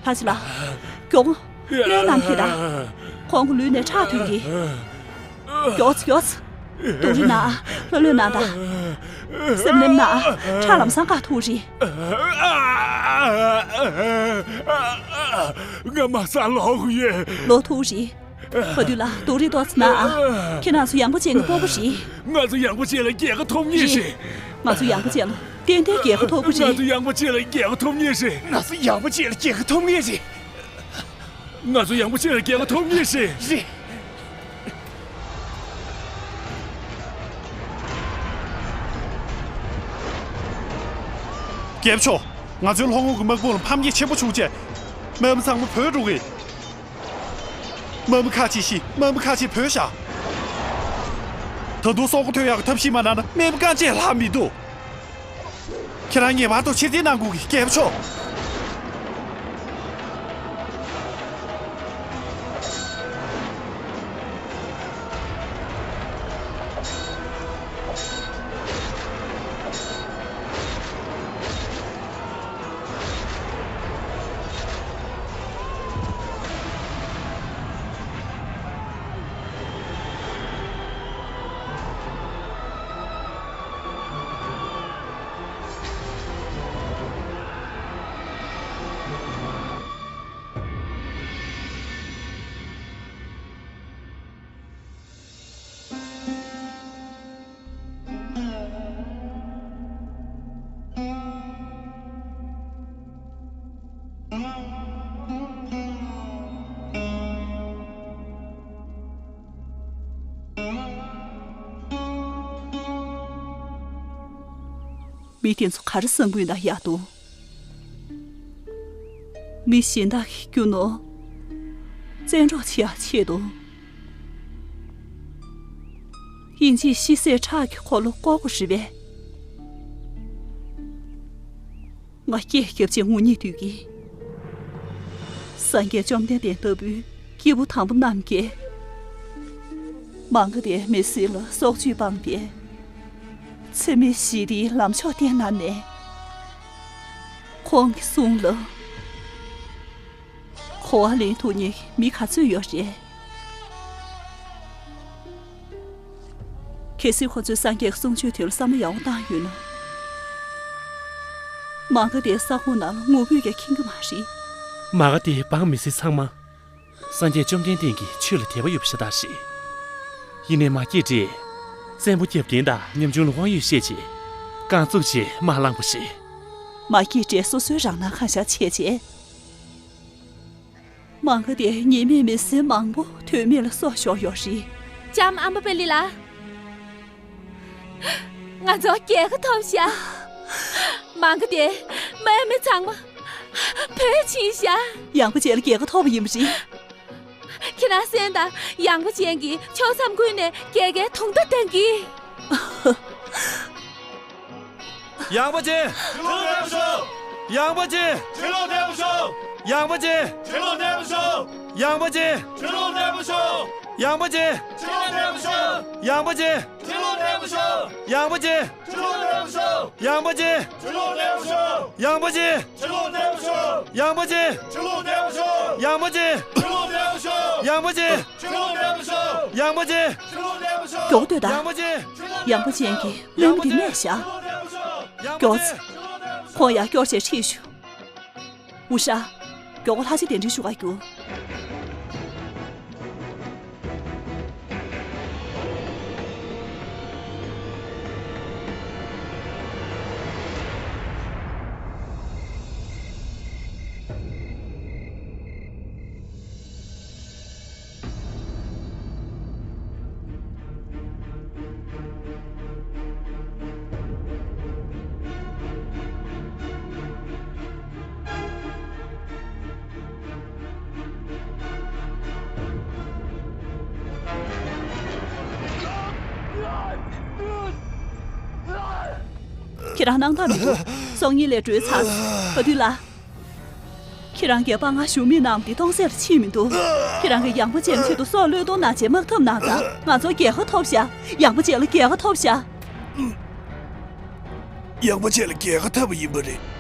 ཕ་ཆི་ལགས། མགྱོགས་པོ། སྨན་བཏང་གི་ད། ཁོང་གི་ལུས་ནས་ཁྲག་ཐོན་གི། མགྱོགས་ཙམ་མགྱོགས་ཙམ། སྡུག་རུས་གནང་ཨ། ལྷོད་ལྷོད་གནང་ད། སེམས་ནེམ་གནང་ཨ། ཁྲག་ལམ་སང་བཀག་ཐུབ་རེད། ང་མ་ས་ལོག་ཡོད། ལོག་ཐུབ་རེད། བ་དུལ་ལགས། སྡུག་རུས་ཏོག་ཙམ་གནང་ཨ། ཁྱེད་རང་ཚོ་ཡངས་པོ་ཅན་གྱི་སྤོ་བོ་རེད། ང་ཚོ་ཡངས་པོ་ཅན་ལ་རྒྱལ་ཁ་ཐོབ་ངེས་རེད། ང་ཚོ་ཡངས་པོ་ཅན་ལ་ཏན་ཏན་རྒྱལ་ཁ་ཐོབ་ཀྱི་རེད། ང་ཚོ་ཡངས་པོ་ཅན་ལ་རྒྱལ་ཁ་ཐོབ་ངེས་རེད། ང་ཚོ་ཡངས་པོ་ཅན་ལ་རྒྱལ་ཁ་ཐོབ་ངེས་རེད། ང་ཚོ་ཡངས་པོ་ཅན་ལ་རྒྱལ་ཁ་ཐོབ་ངེས་རེད། རེད། རྒྱལ་པོ་མཆོག། ང་ཚོའི་ལྷོ་ངོས་ཀྱི་དམག་དཔུང་ལ་ཕམ་ཉེས་ཆེན་པོ་བྱུང་རྗེས། དམག་མི་ཚང་མ་བྲོས་འགྲོ་གི། དམག་མི་ཁག་ཅིག་ཤི། དམག་མི་ཁག་ཅིག་བྲོས་བཞག། ད་དུང་སྲོག་ཐོན་ཡག་གི་ཐབས་ཤེས་མ་གནང་ན་དམག་མི་རྐང་རྗེས་ལྷག་མི་འདུག། ཁྱེད་རང་ངེས་པར་དུ་ཕྱིར་འཐེན་གནང་དགོས་ཀྱི། རྒྱལ་པོ་མཆོག། མི་དེ་ཚོ་ག་རེ་བསམ་གྱི་ཡོད་ན་ཡག་འདུག་མི་གཞན་དག་གི་རྒྱུ་ནོར་བཙན་འཕྲོག་བྱེད་ཡག་ཆེད་དུ། དབྱིན་ཇིའི་ཤི་གསོན་ཁྲག་གི་འཁོར་ལོ་བསྐོར་དགོས་རེད་པས། ང་སྐད་རྒྱབ་བྱས་ངུ་སྙིང་འདོད་ཀྱིས། སངས་རྒྱས་བཅོམ་ལྡན་འདས་ལྟ་བུའི་སྐྱེས་བུ་དམ་པ་རྣམས་ཀྱིས། མ་ག་དྷའི་མི་ཚེ་ལ་སྲོག་གཅོད་སྤངས་པའི་འཚེ་མེད་ཞི་བདེའི་ལམ་མཆོག་བསྟན་གནང་ནས། ཁོང་གི་གསུང་ལ་གོ་བ་ལེན་ཐུབ་མཁན་མི་ག་ཚོད་ཡོད་རེད། གལ་སྲིད་ཁོ་ཚོས་སངས་རྒྱས་ཀྱི་གསུང་ཆོས་དེ་ལ་བསམ་བློ་ཡག་པོ་བཏང་ཡོད་ན། མ་ག་དྷའི་ས་ཁོངས་ནང་ལ་ངུ་འབོད་ཀྱང་ཁེངས་ཀྱི་མ་རེད། མ་ག་དྷའི་འབངས་མི་སེར་ཚང་མ་སངས་རྒྱས་བཅོམ་ལྡན་འདས་ཀྱི་ཆོས་ལ་དད་པ་ཡོད་པ་ཤ་སྟག་རེད། ཡིན་ནའི་མ་སྐྱེས་དགྲས་བཙན་པོ་སྐྱབས་མགོན་དང་ཉམ་ཆུང་ལ་དབང་ཡོད་བཤད་བྱས་རྐང་བཙུགས་བྱས་དམག་བསླངས་པ་རེད། མ་སྐྱེས་དགྲས་སོ་སོའི་རང་སྣང་གང་ཤར་བྱས་རྗེས། མ་ག་དྷའི་ཉེས་མེད་མི་སེར་མང་པོ་དོན་མེད་ལ་སྲོག་ཤོར་ཡོད་རེད། ལྕམ་ཨམ་བ་པ་ལི་ལགས། ང་ཚོ་རྒྱལ་ཁ་ཐོབ་ཤག་མ་ག་དྷའི་དམག་མི་ཚང་མ་བོད་ཕྱིན་ཤག་ཡངས་པ་ཅན་ལ་རྒྱལ་ཁ་ཐོབ་པ་ཡིན་པ་རེད། ཁྱེད་རང་གསན་དང་། ཡངས་པ་ཅན་གྱིས་ཕྱོགས་མཚམས་ཀུན་ནས་རྒྱལ་ཁའི་དུང་བརྡ་བཏང་གི། ཡངས་པ་ཅན། ཡངས་པ་ཅན། ཡངས་པ་ཅན། ཡངས་པ་ཅན། ཡངས་པ་ཅན། ཡངས་པ་ཅན། ཡངས་པ་ཅན། ཡངས་པ་ཅན། ཡངས་པ་ཅན། ཡངས་པ་ཅན། ཡངས་པ་ཅན། ཡངས་པ་ཅན། ཡངས་པ་ཅན། ཡངས་པ་ཅན། ཡངས་པ་ཅན། མགྱོགས་སྡོད་དང་། ཡངས་པ་ཅན། ཡངས་པ་ཅན་གྱིས་དམག་མི་དེ་མནན་བཞག་མགྱོགས་ཚེ། ཁོང་ཡར་སྐྱོར་བྱས་ཁྲིད་ཤོག་འུ་ཤ། མགྱོགས་པོ་ལྷ་རྗེ་གདན་འདྲེན་ཞུ་ག་རྒྱུགས། ཁྱེད་རང་སྣང་དག་མི་འདུག་སྲོག་ཉེན་ལས་སྒྲོལ་ཚར་སོང་། ག་དུས་ལ། ཁྱེད་རང་གིས་དཔའ་ངར་ཞུམ་མེད་གནང་བ་འདི་སྟོང་ཟད་ལ་ཕྱིན་མི་འདུག་ཁྱེད་རང་གིས་ཡངས་པ་ཅན་ཆེད་དུ་སྲོག་བློས་གཏོང་གནང་བྱས་དམག་འཐབ་གནང་ཙང་ང་ཚོར་རྒྱལ་ཁ་ཐོབ་ཤག་ཡངས་པ་ཅན་ལ་རྒྱལ་ཁ་ཐོབ་ཤག་ཡངས་པ་ཅན་ལ་རྒྱལ་ཁ་ཐོབ་པ་ཡིན་པ་རེད།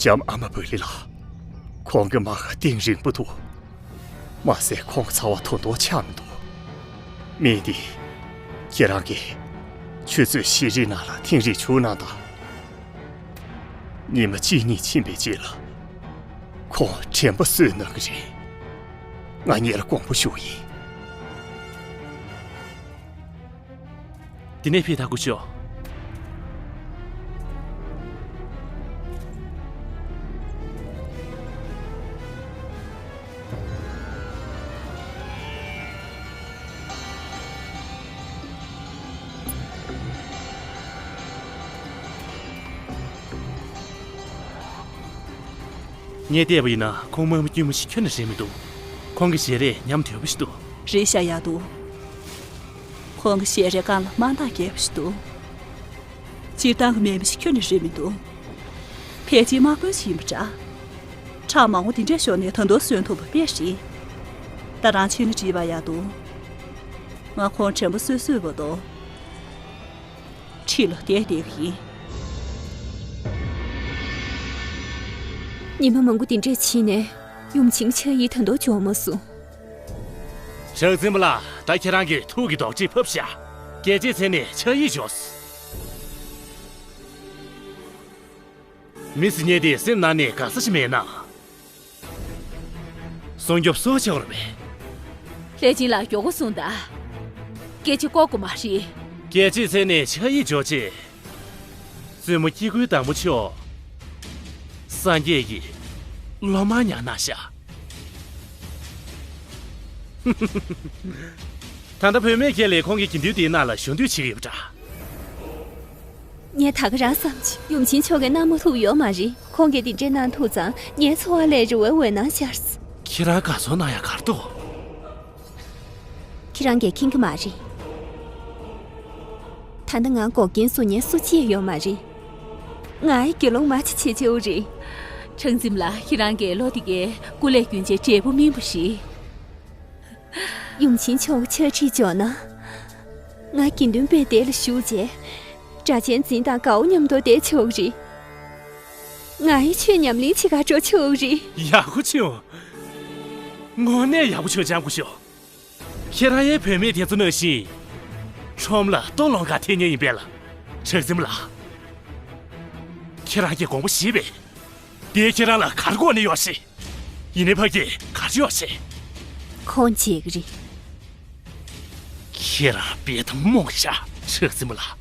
ལྕམ་ཨ་མ་བོ་ལི་ལགས། ཁོང་གི་མ་ཁ་གཏིང་རིང་པོ་འདུག་མ་ཟད་ཁོང་གི་ཚ་བ་དོ་དོ་ཆགས་མི་འདུག་མི་འདི། ཁྱེད་རང་གིས་ཆུ་ཚོད་བཞི་རེའི་ནང་ལ་ཐེངས་རེ་བྱུག་གནང་དང་། ཉི་མ་གཅིག་གཉིས་ཕྱིན་པའི་རྗེས་ལ། ཁོང་དྲན་པ་གསོས་གནང་གི་རེད། ང་ཉིད་ལ་དགོངས་པ་ཞུ་ཡིན། འདི་ནས་ཕེབས་ཐག་གུ་ཤོག་ངས་བལྟས་པ་ཡིན་ན་ཁོང་དམག་མི་དཀྱུས་མ་ཞིག་ཁྱོན་ནས་རེད་མི་འདུག་ཁོང་གི་ཞལ་རས་ཉམས་དོད་པོ་ཞིག་འདུག་རེད་ཤག་ཡག་འདུག་ཁོང་གི་ཞལ་རས་སྒང་ལ་དམར་མདངས་རྒྱས་པ་ཞིག་འདུག་སྤྱིར་བཏང་གི་དམག་མི་ཞིག་ཁྱོན་ནས་རེད་མི་འདུག་ཕལ་ཆེར་དམག་དཔོན་ཞིག་ཡིན་པ་འདྲ། ཁྲག་མང་པོ་འདི་འདྲས་ཤོར་ནས་ད་དུང་གསོན་ཐུབ་པ་དཔེ་རེད། ད་རང་ཕྱིན་ན་འགྲིག་པ་ཡག་འདུག་ང་ཁོང་དྲན་པ་གསོས་གསོས་བར་དུ། ཁྲིད་ལ་བསྡད་བསྡད་ཀྱི་ཡིན། ཉི་མ་མང་པོ་འདི་འདྲས་ཕྱིན་ནས་ཡུམ་ཆེན་ཕྱག་ཡིག་ད་དུང་འབྱོར་མ་སོང་། ཞག་རྩིན་པ་ལགས། ད་ཁྱེད་རང་གིས་ཐུགས་ཀྱི་རྡོག་ཁྲེས་ཕབ་ཤག་རྒྱལ་བྱེད་མཚན་ནས་ཕྱག་ཡིག་འབྱོར་སོང་། མི་སེར་ཉེ་དེ་སེམས་ནང་ནས་དགའ་ས་ཞིག་མེད་ན། སྲུང་སྐྱོབ་སོགས་བྱེད་དགོས་རེད་པས། པེ་ཅིན་ལ་མགྱོགས་པོ་གསུངས་དང་། སྐད་ཆ་ལྐོག་གི་མ་རེད། སྐད་ཅིག་ཚེ་ནས་ཆ་ཡིས་འཇོག་ཅེས། བཙུན་མོ་སྐྱེ་དགུའི་བདག་མོ་མཆོག་སངས་རྒྱས་ཀྱི་སློབ་མ་ཉར་གནང་ཤག་ད་ལྟ་བུད་མེད་ཁྱེད་ལས་ཁོང་གི་དགེ་འདུན་དེའི་ནང་ལ་ཞུགས་འདོད་བྱེད་ཀྱི་ཡོད་པ་འདྲ། ངས་ད་ག་རང་བསམ་བྱས་ཡུམ་ཆེན་མཆོག་གིས་གནང་མ་ཐུབ་ཡོད་མ་རེད། ཁོང་གིས་འདི་འདྲའི་གནང་ཐུབ་ཙང་ངའི་འཚོ་བ་ལས་རི་བོའི་འོད་སྣང་ཤར་སོང་། ཁྱེད་རང་དགའ་ཚོར་གནང་ཡག་ག་རེ་འདུག་ཁྱེད་རང་གིས་མཁྱེན་གྱི་མ་རེད། ད་ལྟ་ང་འགོག་རྐྱེན་བཟོ་མཁན་སུ་གཅིག་ཡོད་མ་རེད། ང་ཡི་དགེ་སློང་མ་ཅིག་བྱེད་ཆོག་རེད། ཁྲང་འཛིན་ལགས། ཁྱེད་རང་གིས་ལོ་འདི་གའི་སྐུ་ལས་རྒྱུན་ཆད་འབྲས་བུ་སྨིན་པ་རེད། ཡུམ་ཆེན་མཆོག་གི་ཕྱག་བྲིས་འབྱོར་ན། ང་དགེ་འདུན་པའི་སྡེ་ལ་ཞུགས་རྗེས། སྒྲ་གཅན་འཛིན་དང་དགའ་བོ་མཉམ་དུ་བསྡད་ཆོག་རེད། ང་ཡི་ཆོས་ཉམས་ལེན་བྱེད་གར་འགྲོ་ཆོག་རེད། ཡག་པོ་བྱུང་། དངོས་གནས་ཡག་པོ་བྱུང་། ལྕམ་སྐུ་ཞབས། ཁྱེད་རང་ཡང་བུད་མེད་དེ་ཚོ་ནང་བཞིན། ཁྲོམ་ལ་སྟོད་ལུང་ག་འཐེན་མཁན་ཡིན་པས་ལ། ཁྲང་འཛིན་ལགས། ཁྱེད་རང་གིས་དགོངས་པ་བཞེས་པས། དེས་ཁྱེད་རང་ལ་ག་རེ་དགོས་ནས་ཡོད་ཤེས། ཡིན་ནའི་ཕ་གིར་ག་རེ་ཡོད་ཤེས། ཁོང་བརྗེད་ཀྱི་རེད། ཁྱེད་རང་དཔེ་ཐ་རྨོངས་ཤག་ཁྲང་འཛིན་ལགས།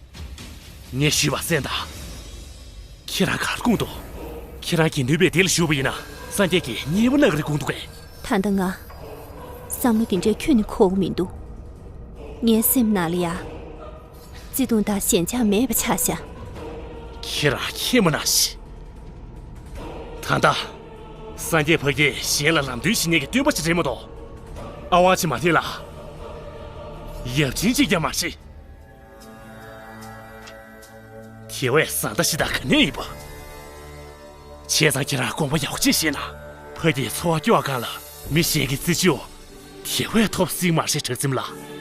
ངས་ཞུས་པ་གསན་དང་། ཁྱེད་རང་ག་རེ་དགོངས་འདུག་ཁྱེད་རང་དགེ་འདུན་པའི་སྡེ་ལ་ཞུགས་པ་ཡིན་ན་སངས་རྒྱས་ཀྱིས་མཉེས་པོ་གནང་གི་རེད་དགོངས་འདུག་གས། ད་ལྟ་ང་བསམ་བློ་དེ་འདྲའི་ཁྱོན་ནས་འཁོར་གྱི་མི་འདུག་ངའི་སེམས་ནང་ལ་ཡ། བརྩེ་གདུང་དང་ཞེན་ཆགས་མེད་པ་ཆགས་ཤག་ཁྱེད་རང་ཁྱེད་མ་ན་ཤི། ད་ལྟ། སངས་རྒྱས་ཕ་གིར་གཞན་ལ་ལམ་སྟོན་བྱེད་མཁན་གྱི་སྟོན་པ་ཞིག་རེད་མ་གཏོགས། ཨ་ཝང་ཆི་མ་ཐེ་ལ། ཡབ་ཆེན་གཅིག་ཀྱང་མ་རེད། དེ་བས་བཟང་ལྟ་ཞིག་དང་ག་ནས་ཡིན་པ། བྱས་ཙང་ཁྱེད་རང་དགོངས་པ་ཡག་པོ་ཅིག་བཞེས་ན། ཕ་གིའི་འཚོ་བ་སྐྱོང་སྒང་ལ་མི་གཞན་གྱི་བརྩི་བཅོས་དེ་བས་ཐོབ་སྲིད་མ་རེད་ཁྲང་འཛིན་ལགས།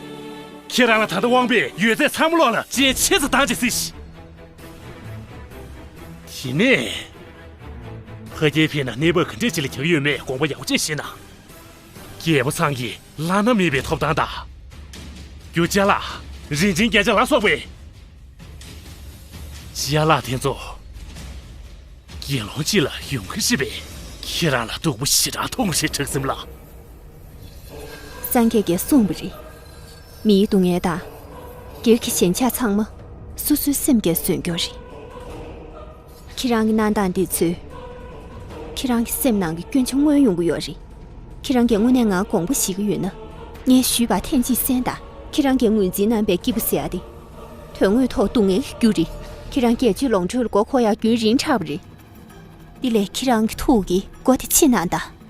ཁྱེད་རང་ལ་ད་ལྟ་དབང་པས་ཡོད་ཚད་ཚང་མ་ལོག་ལ་སྤྱན་ཆེ་ཙམ་བཏང་བྱེད་སྲིད། དེ་ནས། ཕ་གིར་ཕེབས་ན་གནས་བབ་ག་འདྲས་ཅིག་ལ་གྱུར་ཡོད་མེད་དགོངས་པ་ཡག་པོ་ཅིག་བཞེས་ན། རྒྱལ་པོ་ཚང་གི་བླ་ན་མེད་པའི་ཐོབ་ཐང་དང་། རྒྱུ་ཅ་ལག་རིན་ཆེན་རྒྱན་ཆ་ལ་སོགས་པའི་ཅ་ལག་དེ་ཚོ་དགེ་སློང་གཅིག་ལ་ཡོང་གི་རེད་པས། ཁྱེད་རང་ལ་སྡུག་པོ་ཞེ་དྲག་མཐོང་གི་རེད་ཁྲང་འཛིན་ལགས། སངས་རྒྱས་ཀྱིས་གསུངས་པ་རེད། མིའི་སྡུག་བསྔལ་དང་། སྒེར་གྱི་ཞེན་ཆགས་ཚང་མ་སོ་སོའི་སེམས་ཀྱིས་བཟོས་རྒྱུ་རེད། ཁྱེད་རང་གི་གནང་སྟངས་འདི་ཚོས། ཁྱེད་རང་གི་སེམས་ནང་གི་སྐྱོན་ཆ་མངོན་ཡོང་གི་ཡོད་རེད། ཁྱེད་རང་གིས་དངོས་གནས་ང་དགོངས་པ་བཞེས་ཀྱི་ཡོད་ན། ངས་ཞུས་པ་ཐེངས་གཅིག་གསན་དང་། ཁྱེད་རང་གིས་ངོས་འཛིན་གནང་པའི་སྐྱིད་པོ་ཟེར་ཡ་དེ། དོན་དངོས་ཐོག་སྡུག་བསྔལ་གྱི་རྒྱུ་རེད། ཁྱེད་རང་སྒེར་གཅོད་ལོངས་སྤྱོད་ལ་མགོ་འཁོར་ཡ་རྒྱུན་རིང་དྲགས་པ་རེད། འདི་ལས་ཁྱེད་རང་གི་ཐུགས་ཀྱི་སྒོ་དེ་ཕྱེ་གནང་དང་།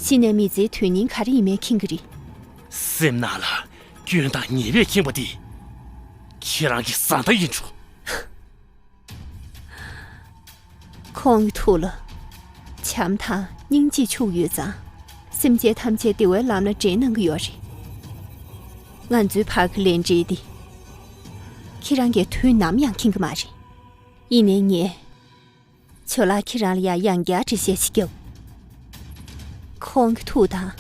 གཞི་ནས་མི་ཚེའི་དོན་སྙིང་ག་རེ་ཡིན་མིན་མཁྱེན་གྱི་རེད། སེམས་ནང་ལ་སྐྱོན་དང་ཉེས་པས་ཁེངས་པ་འདི། ཁྱེད་རང་གི་བཟའ་ཟླ་ཡིན་འགྲོ། ཁོང་གི་ཐུགས་ལ། བྱམས་དང་སྙིང་རྗེ་ཕྱུག་ཡོད་ཙང་། སེམས་ཅན་ཐམས་ཅད་བདེ་བའི་ལམ་ལ་འདྲེན་གནང་གི་ཡོད་རེད། ང་ཚོའི་བར་གྱི་ལས་འབྲེལ་འདི། ཁྱེད་རང་གིས་དུས་ནམ་ཡང་མཁྱེན་གྱི་མ་རེད། ཡིན་ནའི་ངས། ཇོ་ལགས་ཁྱེད་རང་ལ་ཡང་ཡང་བསྐྱར་འགྲེལ་བཤད་ཞིག་བརྒྱབ། ཁོང་གི་ཐུགས་དང་།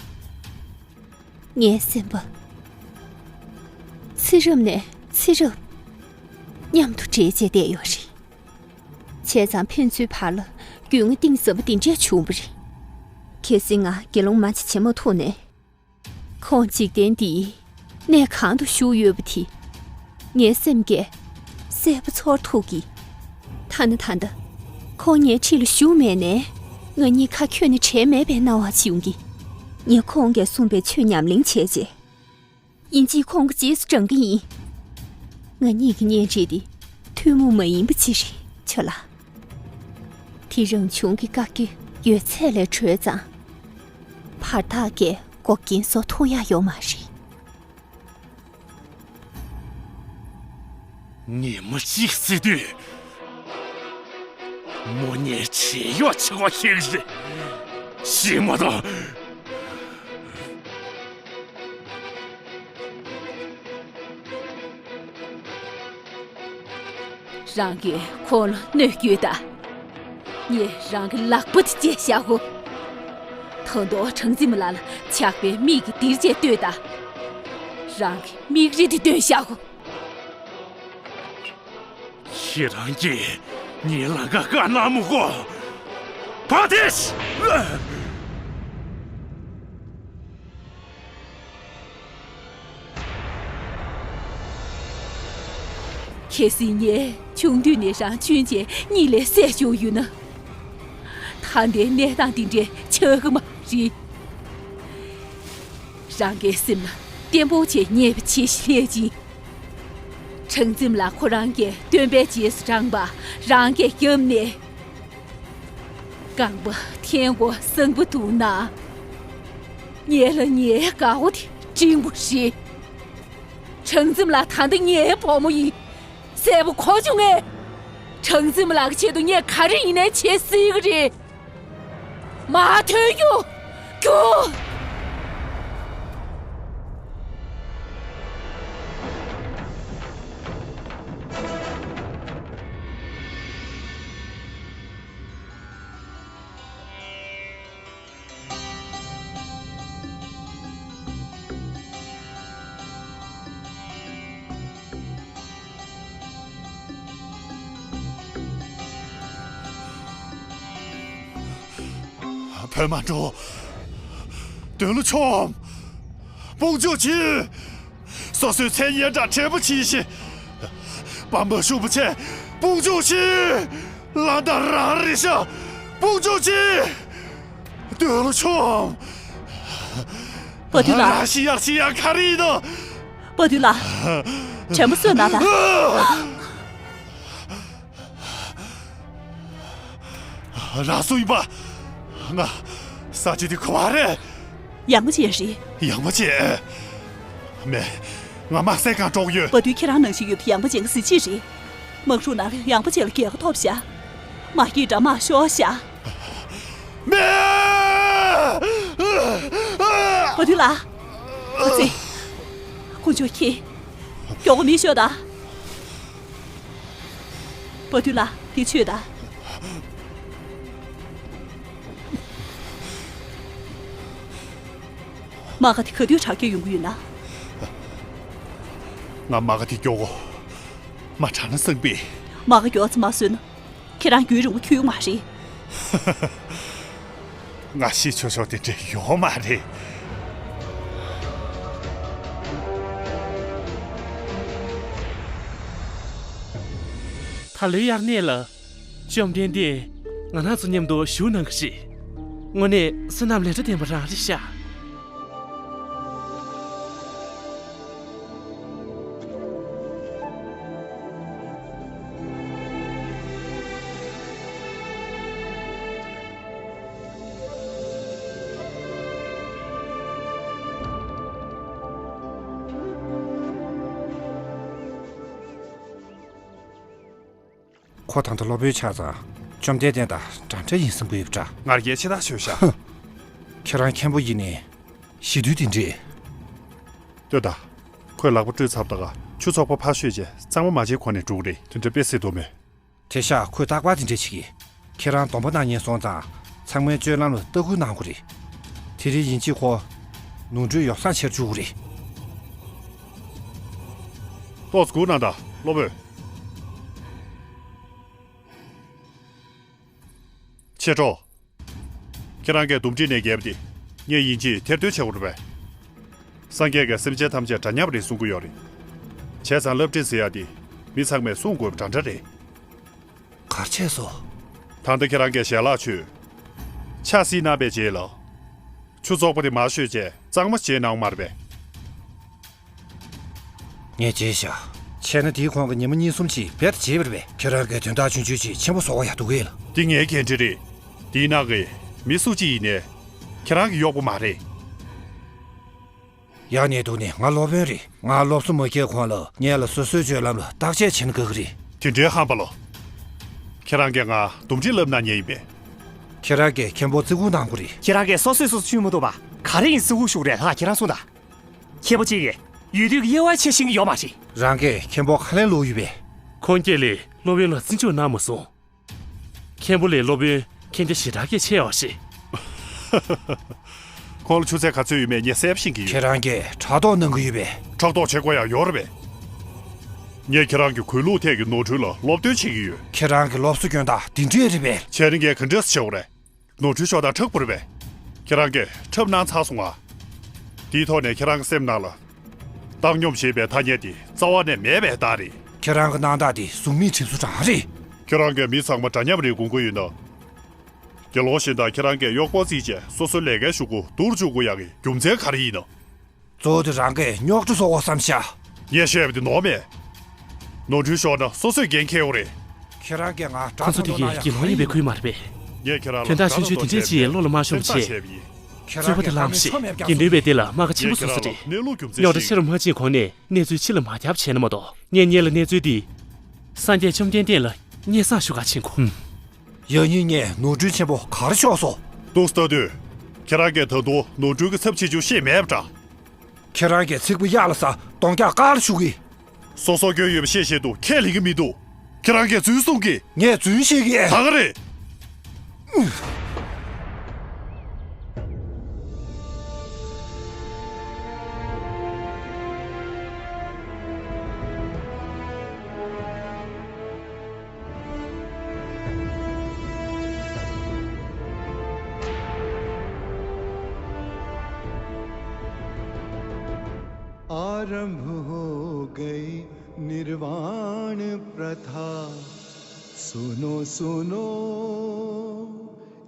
ངའི་སེམས་པ། ཚེ་རབས་ནས་ཚེ་རབས། མཉམ་དུ་འདྲེས་བྱས་བསྡད་ཡོད་རེད། བྱས་ཙང་ཕན་ཚུན་བར་ལ་རྒྱུས་མངའ་གཏིང་ཟབ་པོ་འདི་འདྲས་བྱུང་བ་རེད། གལ་སྲིད་ང་དགེ་སློང་མ་ཅིག་བྱེད་མ་ཐུབ་ནས། ཁོང་འཇིག་རྟེན་འདིའི་གནས་གང་དུ་བཞུགས་ཡོད་པ་དེ། ངའི་སེམས་ཀྱིས་གསལ་པོ་ཚོར་ཐུབ་ཀྱི། ཐ་ན་ད་ལྟ། ཁོང་ངའི་འཁྲིས་ལ་བཞུགས་མེད་ནའི། ང་གཉིས་ཁ་འཁྱོལ་ནས་བྲལ་མེད་པའི་སྣང་བ་ཞིག་ཡོང་གི། ངས་ཁོང་གིས་གསུངས་པའི་ཆོས་ཉམས་ལེན་བྱས་རྗེས། དབྱིན་ཇིས་ཁོང་གི་རྗེས་སུ་འབྲང་གི་ཡིན། ང་གཉིས་ཀྱི་གཉེན་སྒྲིག་འདི་ཐུན་མོང་མ་ཡིན་པ་ཅིག་རེད་ཆོ་ལགས། དེ་རང་བྱུང་གི་བཀག་རྒྱ་ཡོད་ཚད་ལས་གྲོལ་ཙང་། བར་ཐག་གིས་འགོག་རྐྱེན་བཟོ་ཐུབ་ཡ་ཡོད་མ་རེད། ཉི་མ་གཅིག་ཟེར་དུས། མོ་ཉལ་བྱེད་གཡོག་ཆེ་བ་ཞིག་རེད། ཤི་མ་དང་། རང་གིས་ཁོང་ལ་གནོད་སྐྱེལ་དང་། ངས་རང་གི་ལག་པ་དེ་བཅད་བཞག་གོ། ད་དུང་ཁྲང་ཙི་མ་ལགས་ལ་ཇག་པའི་མིག་གིས་དེར་བཅད་ལྟོས་དང་། རང་གི་མིག་རིལ་དེ་བཏོན་བཞག་གོ། ཁྱེད་རང་གིས་ངའི་ལང་ཀ་བཀག་གནང་མི་དགོས། ཕ་ཏིས། གལ་སྲིད་ངས་ཆུང་དུས་ནས་རང་ཆུང་ཆེ་གཉིས་ལས་སད་བཅུག་ཡོད་ན། ད་ལྟའི་གནས་སྟངས་འདི་འདྲའི་ཆགས་ཀྱི་མ་རེད། རང་གི་སེམས་ལ་བརྟན་པོ་བྱས་ཉེས་པ་བྱས་ཤིག་ལྷས་ཅིང་། ཁྲང་འཛིན་ལགས་ཁོ་རང་གིས་སྟོན་པའི་རྗེས་སུ་འབྲངས་པ་རང་གིས་བརྒྱབ་ནས། རྐང་པ་འཐེན་དགོས་བསམ་པ་འདུག་ན། ངེད་ལ་ངའི་དགའ་བོ་དེ་འབྲིང་པོ་རེད། ཁྲང་འཛིན་ལགས་ད་ལྟ་ངའི་བུ་མོ་ཡིན། གསལ་པོ་གོ་བྱུང་ངས། ཁྲང་འཛིན་ལགས་ཀྱི་ཆེད་དུ་ངས་ག་རེ་ཡིན་ནའི་བྱེད་སྲིད་ཀྱི་རེད། མ་ཐོན་རྒྱུ། རྒྱུ། བོད་མ་འགྲོ། དོན་ལ་ཆོམ། དཔུང་འཇུག་གྱིས། སོ་སོའི་མཚན་སྙན་གྲགས་བྲལ་པོ་གྱིས་ཤིག་པ་མ་ཤུ་པ་ཆེ། དཔུང་འཇུག་གྱིས། ལ་ད་རང་རེ་ཤ། དཔུང་འཇུག་གྱིས། དོན་ལ་ཆོམ། པ་དུལ་ལགས། ར་ཤི་ཡག་ཤི་ཡག་ག་རེ་ཡིན་ནོ། པ་དུལ་ལགས། དྲན་པ་གསོས་གནང་དང་། རང་སུ་ཡིན་པ། ང་། ས་ཆ་འདི་ག་བ་རེད། ཡང་མ་ཅན་རེད། ཡང་མ་ཅན། མེད། ང་དམག་སའི་སྒང་འགྲོ་གི་ཡོད། པ་དུལ་ཁྱེད་རང་ནང་བཞིན་ཡོད་པའི་ཡང་མ་ཅན་གྱི་གཟི་བརྗིད་རེད། དམག་འཁྲུག་ནང་ཡང་མ་ཅན་ལ་རྒྱལ་ཁ་ཐོབ་ཤག་དམག་གི་དགྲ་དམག་ཤོར་ཤག་མེད། པ་དུལ་ལགས། ཨ་ཙི། དཀོན་མཆོག་མཁྱེན། མགྱོགས་པོ་མེ་ཤོག་དང་། པ་དུལ་ལགས། འདི་ཆུ་དང་། དམག་སྒར་དེ་ག་དུས་དྲག་སྐྱེད་ཡོང་གི་ཡོད་ན། ང་དམག་སྒར་དེ་མགྱོགས་གོ། མ་དྲག་ན་བསམ་པས། དམག་སྒར་མགྱོགས་ཙམ་མ་བཟོས་ན། ཁྱེད་རང་རྒྱུན་རིང་པོ་འཁྱོལ་གྱི་མ་རེད། ང་ཤི་ཆོག་ཆོག་དེ་འདྲ་ཡོད་མ་རེད། ད་ལོའི་དབྱར་གནས་ལ། བཅོམ་ལྡན་འདས་ང་རང་ཚོ་མཉམ་དུ་བཞུགས་གནང་གི་རེད། དངོས་གནས་བསོད་ནམས་ལས་འཕྲོ་ལྡན་པ་རང་རེད་ཤག་ཁོ་ད་ལྟ་སློབ་དཔོན་ཆགས་ཙང་བཅོམ་ལྡན་འདས་དང་འདྲ་འདྲ་ཡིན་བསམ་གྱི་ཡོད་པ་འདྲ། ང་རྒྱལ་ཆེ་ཐག་ཆོད་ཤག་ཁྱེད་རང་མཁན་པོ་ཡིན་ནའི་ཞི་དུལ་དེ་འདྲས། ལྟོས་དང་། ཁོས་ལག་པ་བཀྲུས་ཚར་བ་དང་ཆུ་ཚོགས་པ་ཕར་བཤུས་རྗེས་གཙང་མ་མ་བྱས་གོང་ནས་འགྲོ་གི་རེད། དེ་འདྲ་དཔེ་སྲིད་དོ་མེད། དེ་ཤག་ཁོས་རྟག་པར་དེ་འདྲས་བྱེད་ཀྱི། ཁྱེད་རང་སྡོམ་པ་གནང་མཁན་སོང་ཙང་ཚང་མའི་སྤྱོད་ལམ་ལ་ལྟ་སྐུལ་གནང་དགོས་རེད། དེ་རིང་ཡིན་གཅིག་ཁོ་ནོར་འཁྲུལ་ཡོ་བསྲང་བྱེད་འཇུག་གི་རེད། ཏོག་ཙམ་སྒུག་གནང་དང་སློབ་དཔོན། མཆེད་གྲོགས། ཁྱེད་རང་གིས་འདུམ་འགྲིག་ནས་བརྒལ་བ་དེ་ངས་ཡིན་གཅིག་ཐེར་འདོན་བྱེད་དགོས་རེད་པས། སངས་རྒྱས་ཀྱིས་སེམས་ཅན་ཐམས་ཅད་འདྲ་མཉམ་རེད་གསུང་གི་ཡོད་རེད། བྱས་ཙང་བསླབ་ཁྲིད་ཟེར་ཡག་དེ་མི་ཚང་མས་སྲུང་དགོས་པ་འདྲ་འདྲ་རེད། གར་བྱས་སོ། ད་ལྟ་ཁྱེད་རང་གིས་ཞལ་ལག་མཆོད། ཕྱག་བསིལ་གནང་བའི་རྗེས་ལ། ཆུ་བཙོག་པ་དེ་མར་བཤུས་རྗེས་གཙང་མ་བྱས་གནང་བ་མ་རེད་པས། ངས་བརྗེད་བཞག་བྱས་ན་དེའི་གོང་གི་ཉི་མ་གཉིས་གསུམ་ཅིག་རྦད་དེ་བརྗེད་པ་རེད་པས། ཁྱེད་རང་གིས་དོན་དག་ཆུང་ཆུང་ཅིག་ཆེན་པོ་བཟོ་བ་ཡག་འདུག་གས་ལ། འདི་ངའི་འགན་འཁྲི་རེད། འདིའི་ནང་གི་མི་སུ་གཅིག་ཡིན་ནའི་ཁྱེད་རང་གི་གཡོག་པོ་མ་རེད། ཡག་ནས་འདུག་ནས། ང་སློབ་དཔོན་རེད། ང་སློབ་གསོ་མ་བསྐྱལ་གོང་ལ་ངས་ལ་སོ་སོའི་སྤྱོད་ལམ་ལ་བརྟག་དཔྱད་བྱེད་ན་དགའ་གི་རེད། དེ་འདྲའི་ཧམ་པ་ལོ། ཁྱེད་རང་གིས་ང་འདུམ་འགྲིག་ལབ་གནང་མཁན་ཡིན་པས། ཁྱེད་རང་གིས་མཁན་པོ་བརྩི་བཀུར་གནང་དགོས་རེད། ཁྱེད་རང་གིས་སོ་སོས་སོ་སོ་ཆུད་མ་ཐུབ་པ། ག་རེ་ཡིན་བརྩི་བཀུར་ཞུ་དགོས་རེད། ལྷག་ཁྱེད་རང་གསུངས་དང་། མཁན་པོ་གཅིག་གིས་ཡུལ་དུས་ཀྱི་དབྱེ་བ་ཕྱེ་ཤེས་ཀྱི་ཡོད་མ་རེད། རང་གིས་མཁན་པོ་ཁ་ལན་སློག་ཡོད་པས། ཁོང་སྐྱེས་ལས་སློབ་དཔོན་ལ་བརྩི་འཇོག་གནང་མ་སོང་། མཁན་པོ་ལས་སློབ་དཔོན་མཁྱེན་རྒྱ་ཞེ་དྲག་གིས་ཆེ་བ་ཞིག་ཁོང་ལ་ཆུ་ཚད་ག་ཚོད་ཡོད་མེད་ངས་གསལ་པོ་ཤེས་ཀྱི་ཡོད། ཁྱེད་རང་གིས་ཕྲག་དོག་གནང་གི་ཡོད་པས། ཕྲག་དོག་བྱེད་དགོས་ཡག་ཡོད་རེད་པས། ངས་ཁྱེད་རང་གི་གུས་ལུགས་ཐད་ཀྱི་ནོར་འཁྲུལ་ལ་སློབ་སྟོན་བྱེད་ཀྱི་ཡོད། ཁྱེད་རང་གི་སློབ་གསོ་སྐྱོན་སྟངས་འདི་འདྲས་རེད་པས། བྱས་ན་ངས་ག་འདྲས་སེ་བྱེད་དགོས་རེད། ནོར་འཁྲུལ་ཤོར་སྟངས་འཁྲབ་དགོས་རེད་པས། ཁྱེད་རང་གིས་འཁྲབ་གནང་ཚར་སོང་ང་། དེའི་ཐོག་ནས་ཁྱེད་རང་གི་སེམས་ནང་ལ། བཏང་སྙོམས་ཞེས་པའི་ཐ་སྙད་དེ་རྩ་བ་ནས་མེད་པའི་རྟགས་རེད། ཁྱེད་རང་གི་སྣང་དག་དེ་གཟུགས་མེད་གྲིབ་བསུབ་རང་རེད། ཁྱེད་རང་གིས་མི་ཚང་མ་འདྲ་མཉམ་རེད་དགོངས་ཀྱི་ཡོད་ན། དགེ་སློང་གཞན་དག་ཁྱེད་རང་གིས་གཡོག་པོ་བརྩིས་བྱས་སོ་སོའི་ལས་ཀའི་ཤོག་གུ་སྡུག་རུ་བཅུག་དགོས་ཡག་གི་རྒྱུ་མཚན་ག་རེ་ཡིན་ནམ། གཙོ་བོ་དེ་རང་གིས་རྙོག་དྲ་བཟོ་དགོས་བསམ་ཤག་ངས་བཤད་པ་དེ་ནོར་མེད། ནོར་འཁྲུལ་ཤོར་ན་སོ་སོས་འགན་འཁྱེར་དགོས་རེད། ཁྱེད་རང་གིས་ང་དགྲ་ཁོ་ཚོ་དེ་ཚོ་གིས་ནང་ཡང་དགེ་སློང་ཡིན་པའི་ཁུལ་མ་རེད་པས། ངས་ཁྱེད་རང་ལ་དོན་དག་ཆུང་ཆུང་དེ་འདྲས་ཅིག་ལོ་ལ་མ་ཤོང་བ་བྱས། རྩོད་པ་དེ་ལངས་ཤིག་དགེ་འདུན་པའི་སྡེ་ལ་རྨ་ཁ་ཆེན་པོ་བཟོ་ས་རེད། རྙོག་དྲ་ཆེ་རུ་མ་ཕྱིན་གོང་ནས་གནས་ཚུལ་ཕྱི་ལ་མ་ཁྱབ་བྱས་ན་མ་གཏོགས། ངས་སྔོན་ལ་གནས་ཚུལ་འདི་སངས་རྒྱས་བཅོམ་ལྡན་འདས་ལ་སྙན་སེང་ཞུ་གར་ཕྱིན་གོ། ཡང་སྙིང་ནས་ནོར་འཁྲུལ་ཆེན་པོ་ག་རེ་ཤོར་སོང་། འདུག་སེ་ལྟ་དུས། ཁྱེད་རང་གིས་ད་དུང་ནོར་འཁྲུལ་གྱི་ཚབས་ཆེ་ཆུང་ཤེས་མེད་པ་འདྲ། ཁྱེད་རང་གིས་ཚིག་པ་གཡར་ལ་ཟ་གདོང་རྒྱག་ཀར་ཞུ་གི། སོ་སོ་སྐྱོན་ཡོད་པ་ཤེས་བཞིན་དུ་ཁས་ལེན་གྱི་མི་འདུག་ཁྱེད་རང་གིས་རྫུན་གསུང་གི། ངས་རྫུན་བཤད་ཀྱི་ཡིན། ད་ག་རེད། आरंभ हो गई निर्वाण प्रथा। सुनो सुनो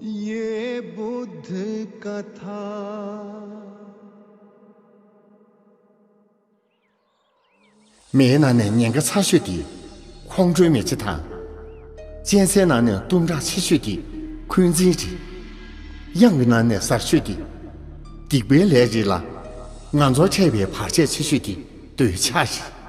ये बुद्ध कथा। མེའི་ནང་ནས་ཉེན་ཁ་ཚ་ཤོས་དེ་ཁོང་ཁྲོའི་མེ་ལྕེ་དང་། གཅན་གཟན་ནང་ནས་གཏུམ་དྲག་ཆེ་ཤོས་དེ་འཁོན་འཛིན་རེད། གཡང་གི་ནང་ནས་གཟར་ཤོས་དེ་སྡིག་པའི་ལས་རེད་ལ། ང་ཚོར་འཕྲད་པའི་བར་ཆད་ཆེ་ཤོས་དེ་འདོད་ཆགས་རེད།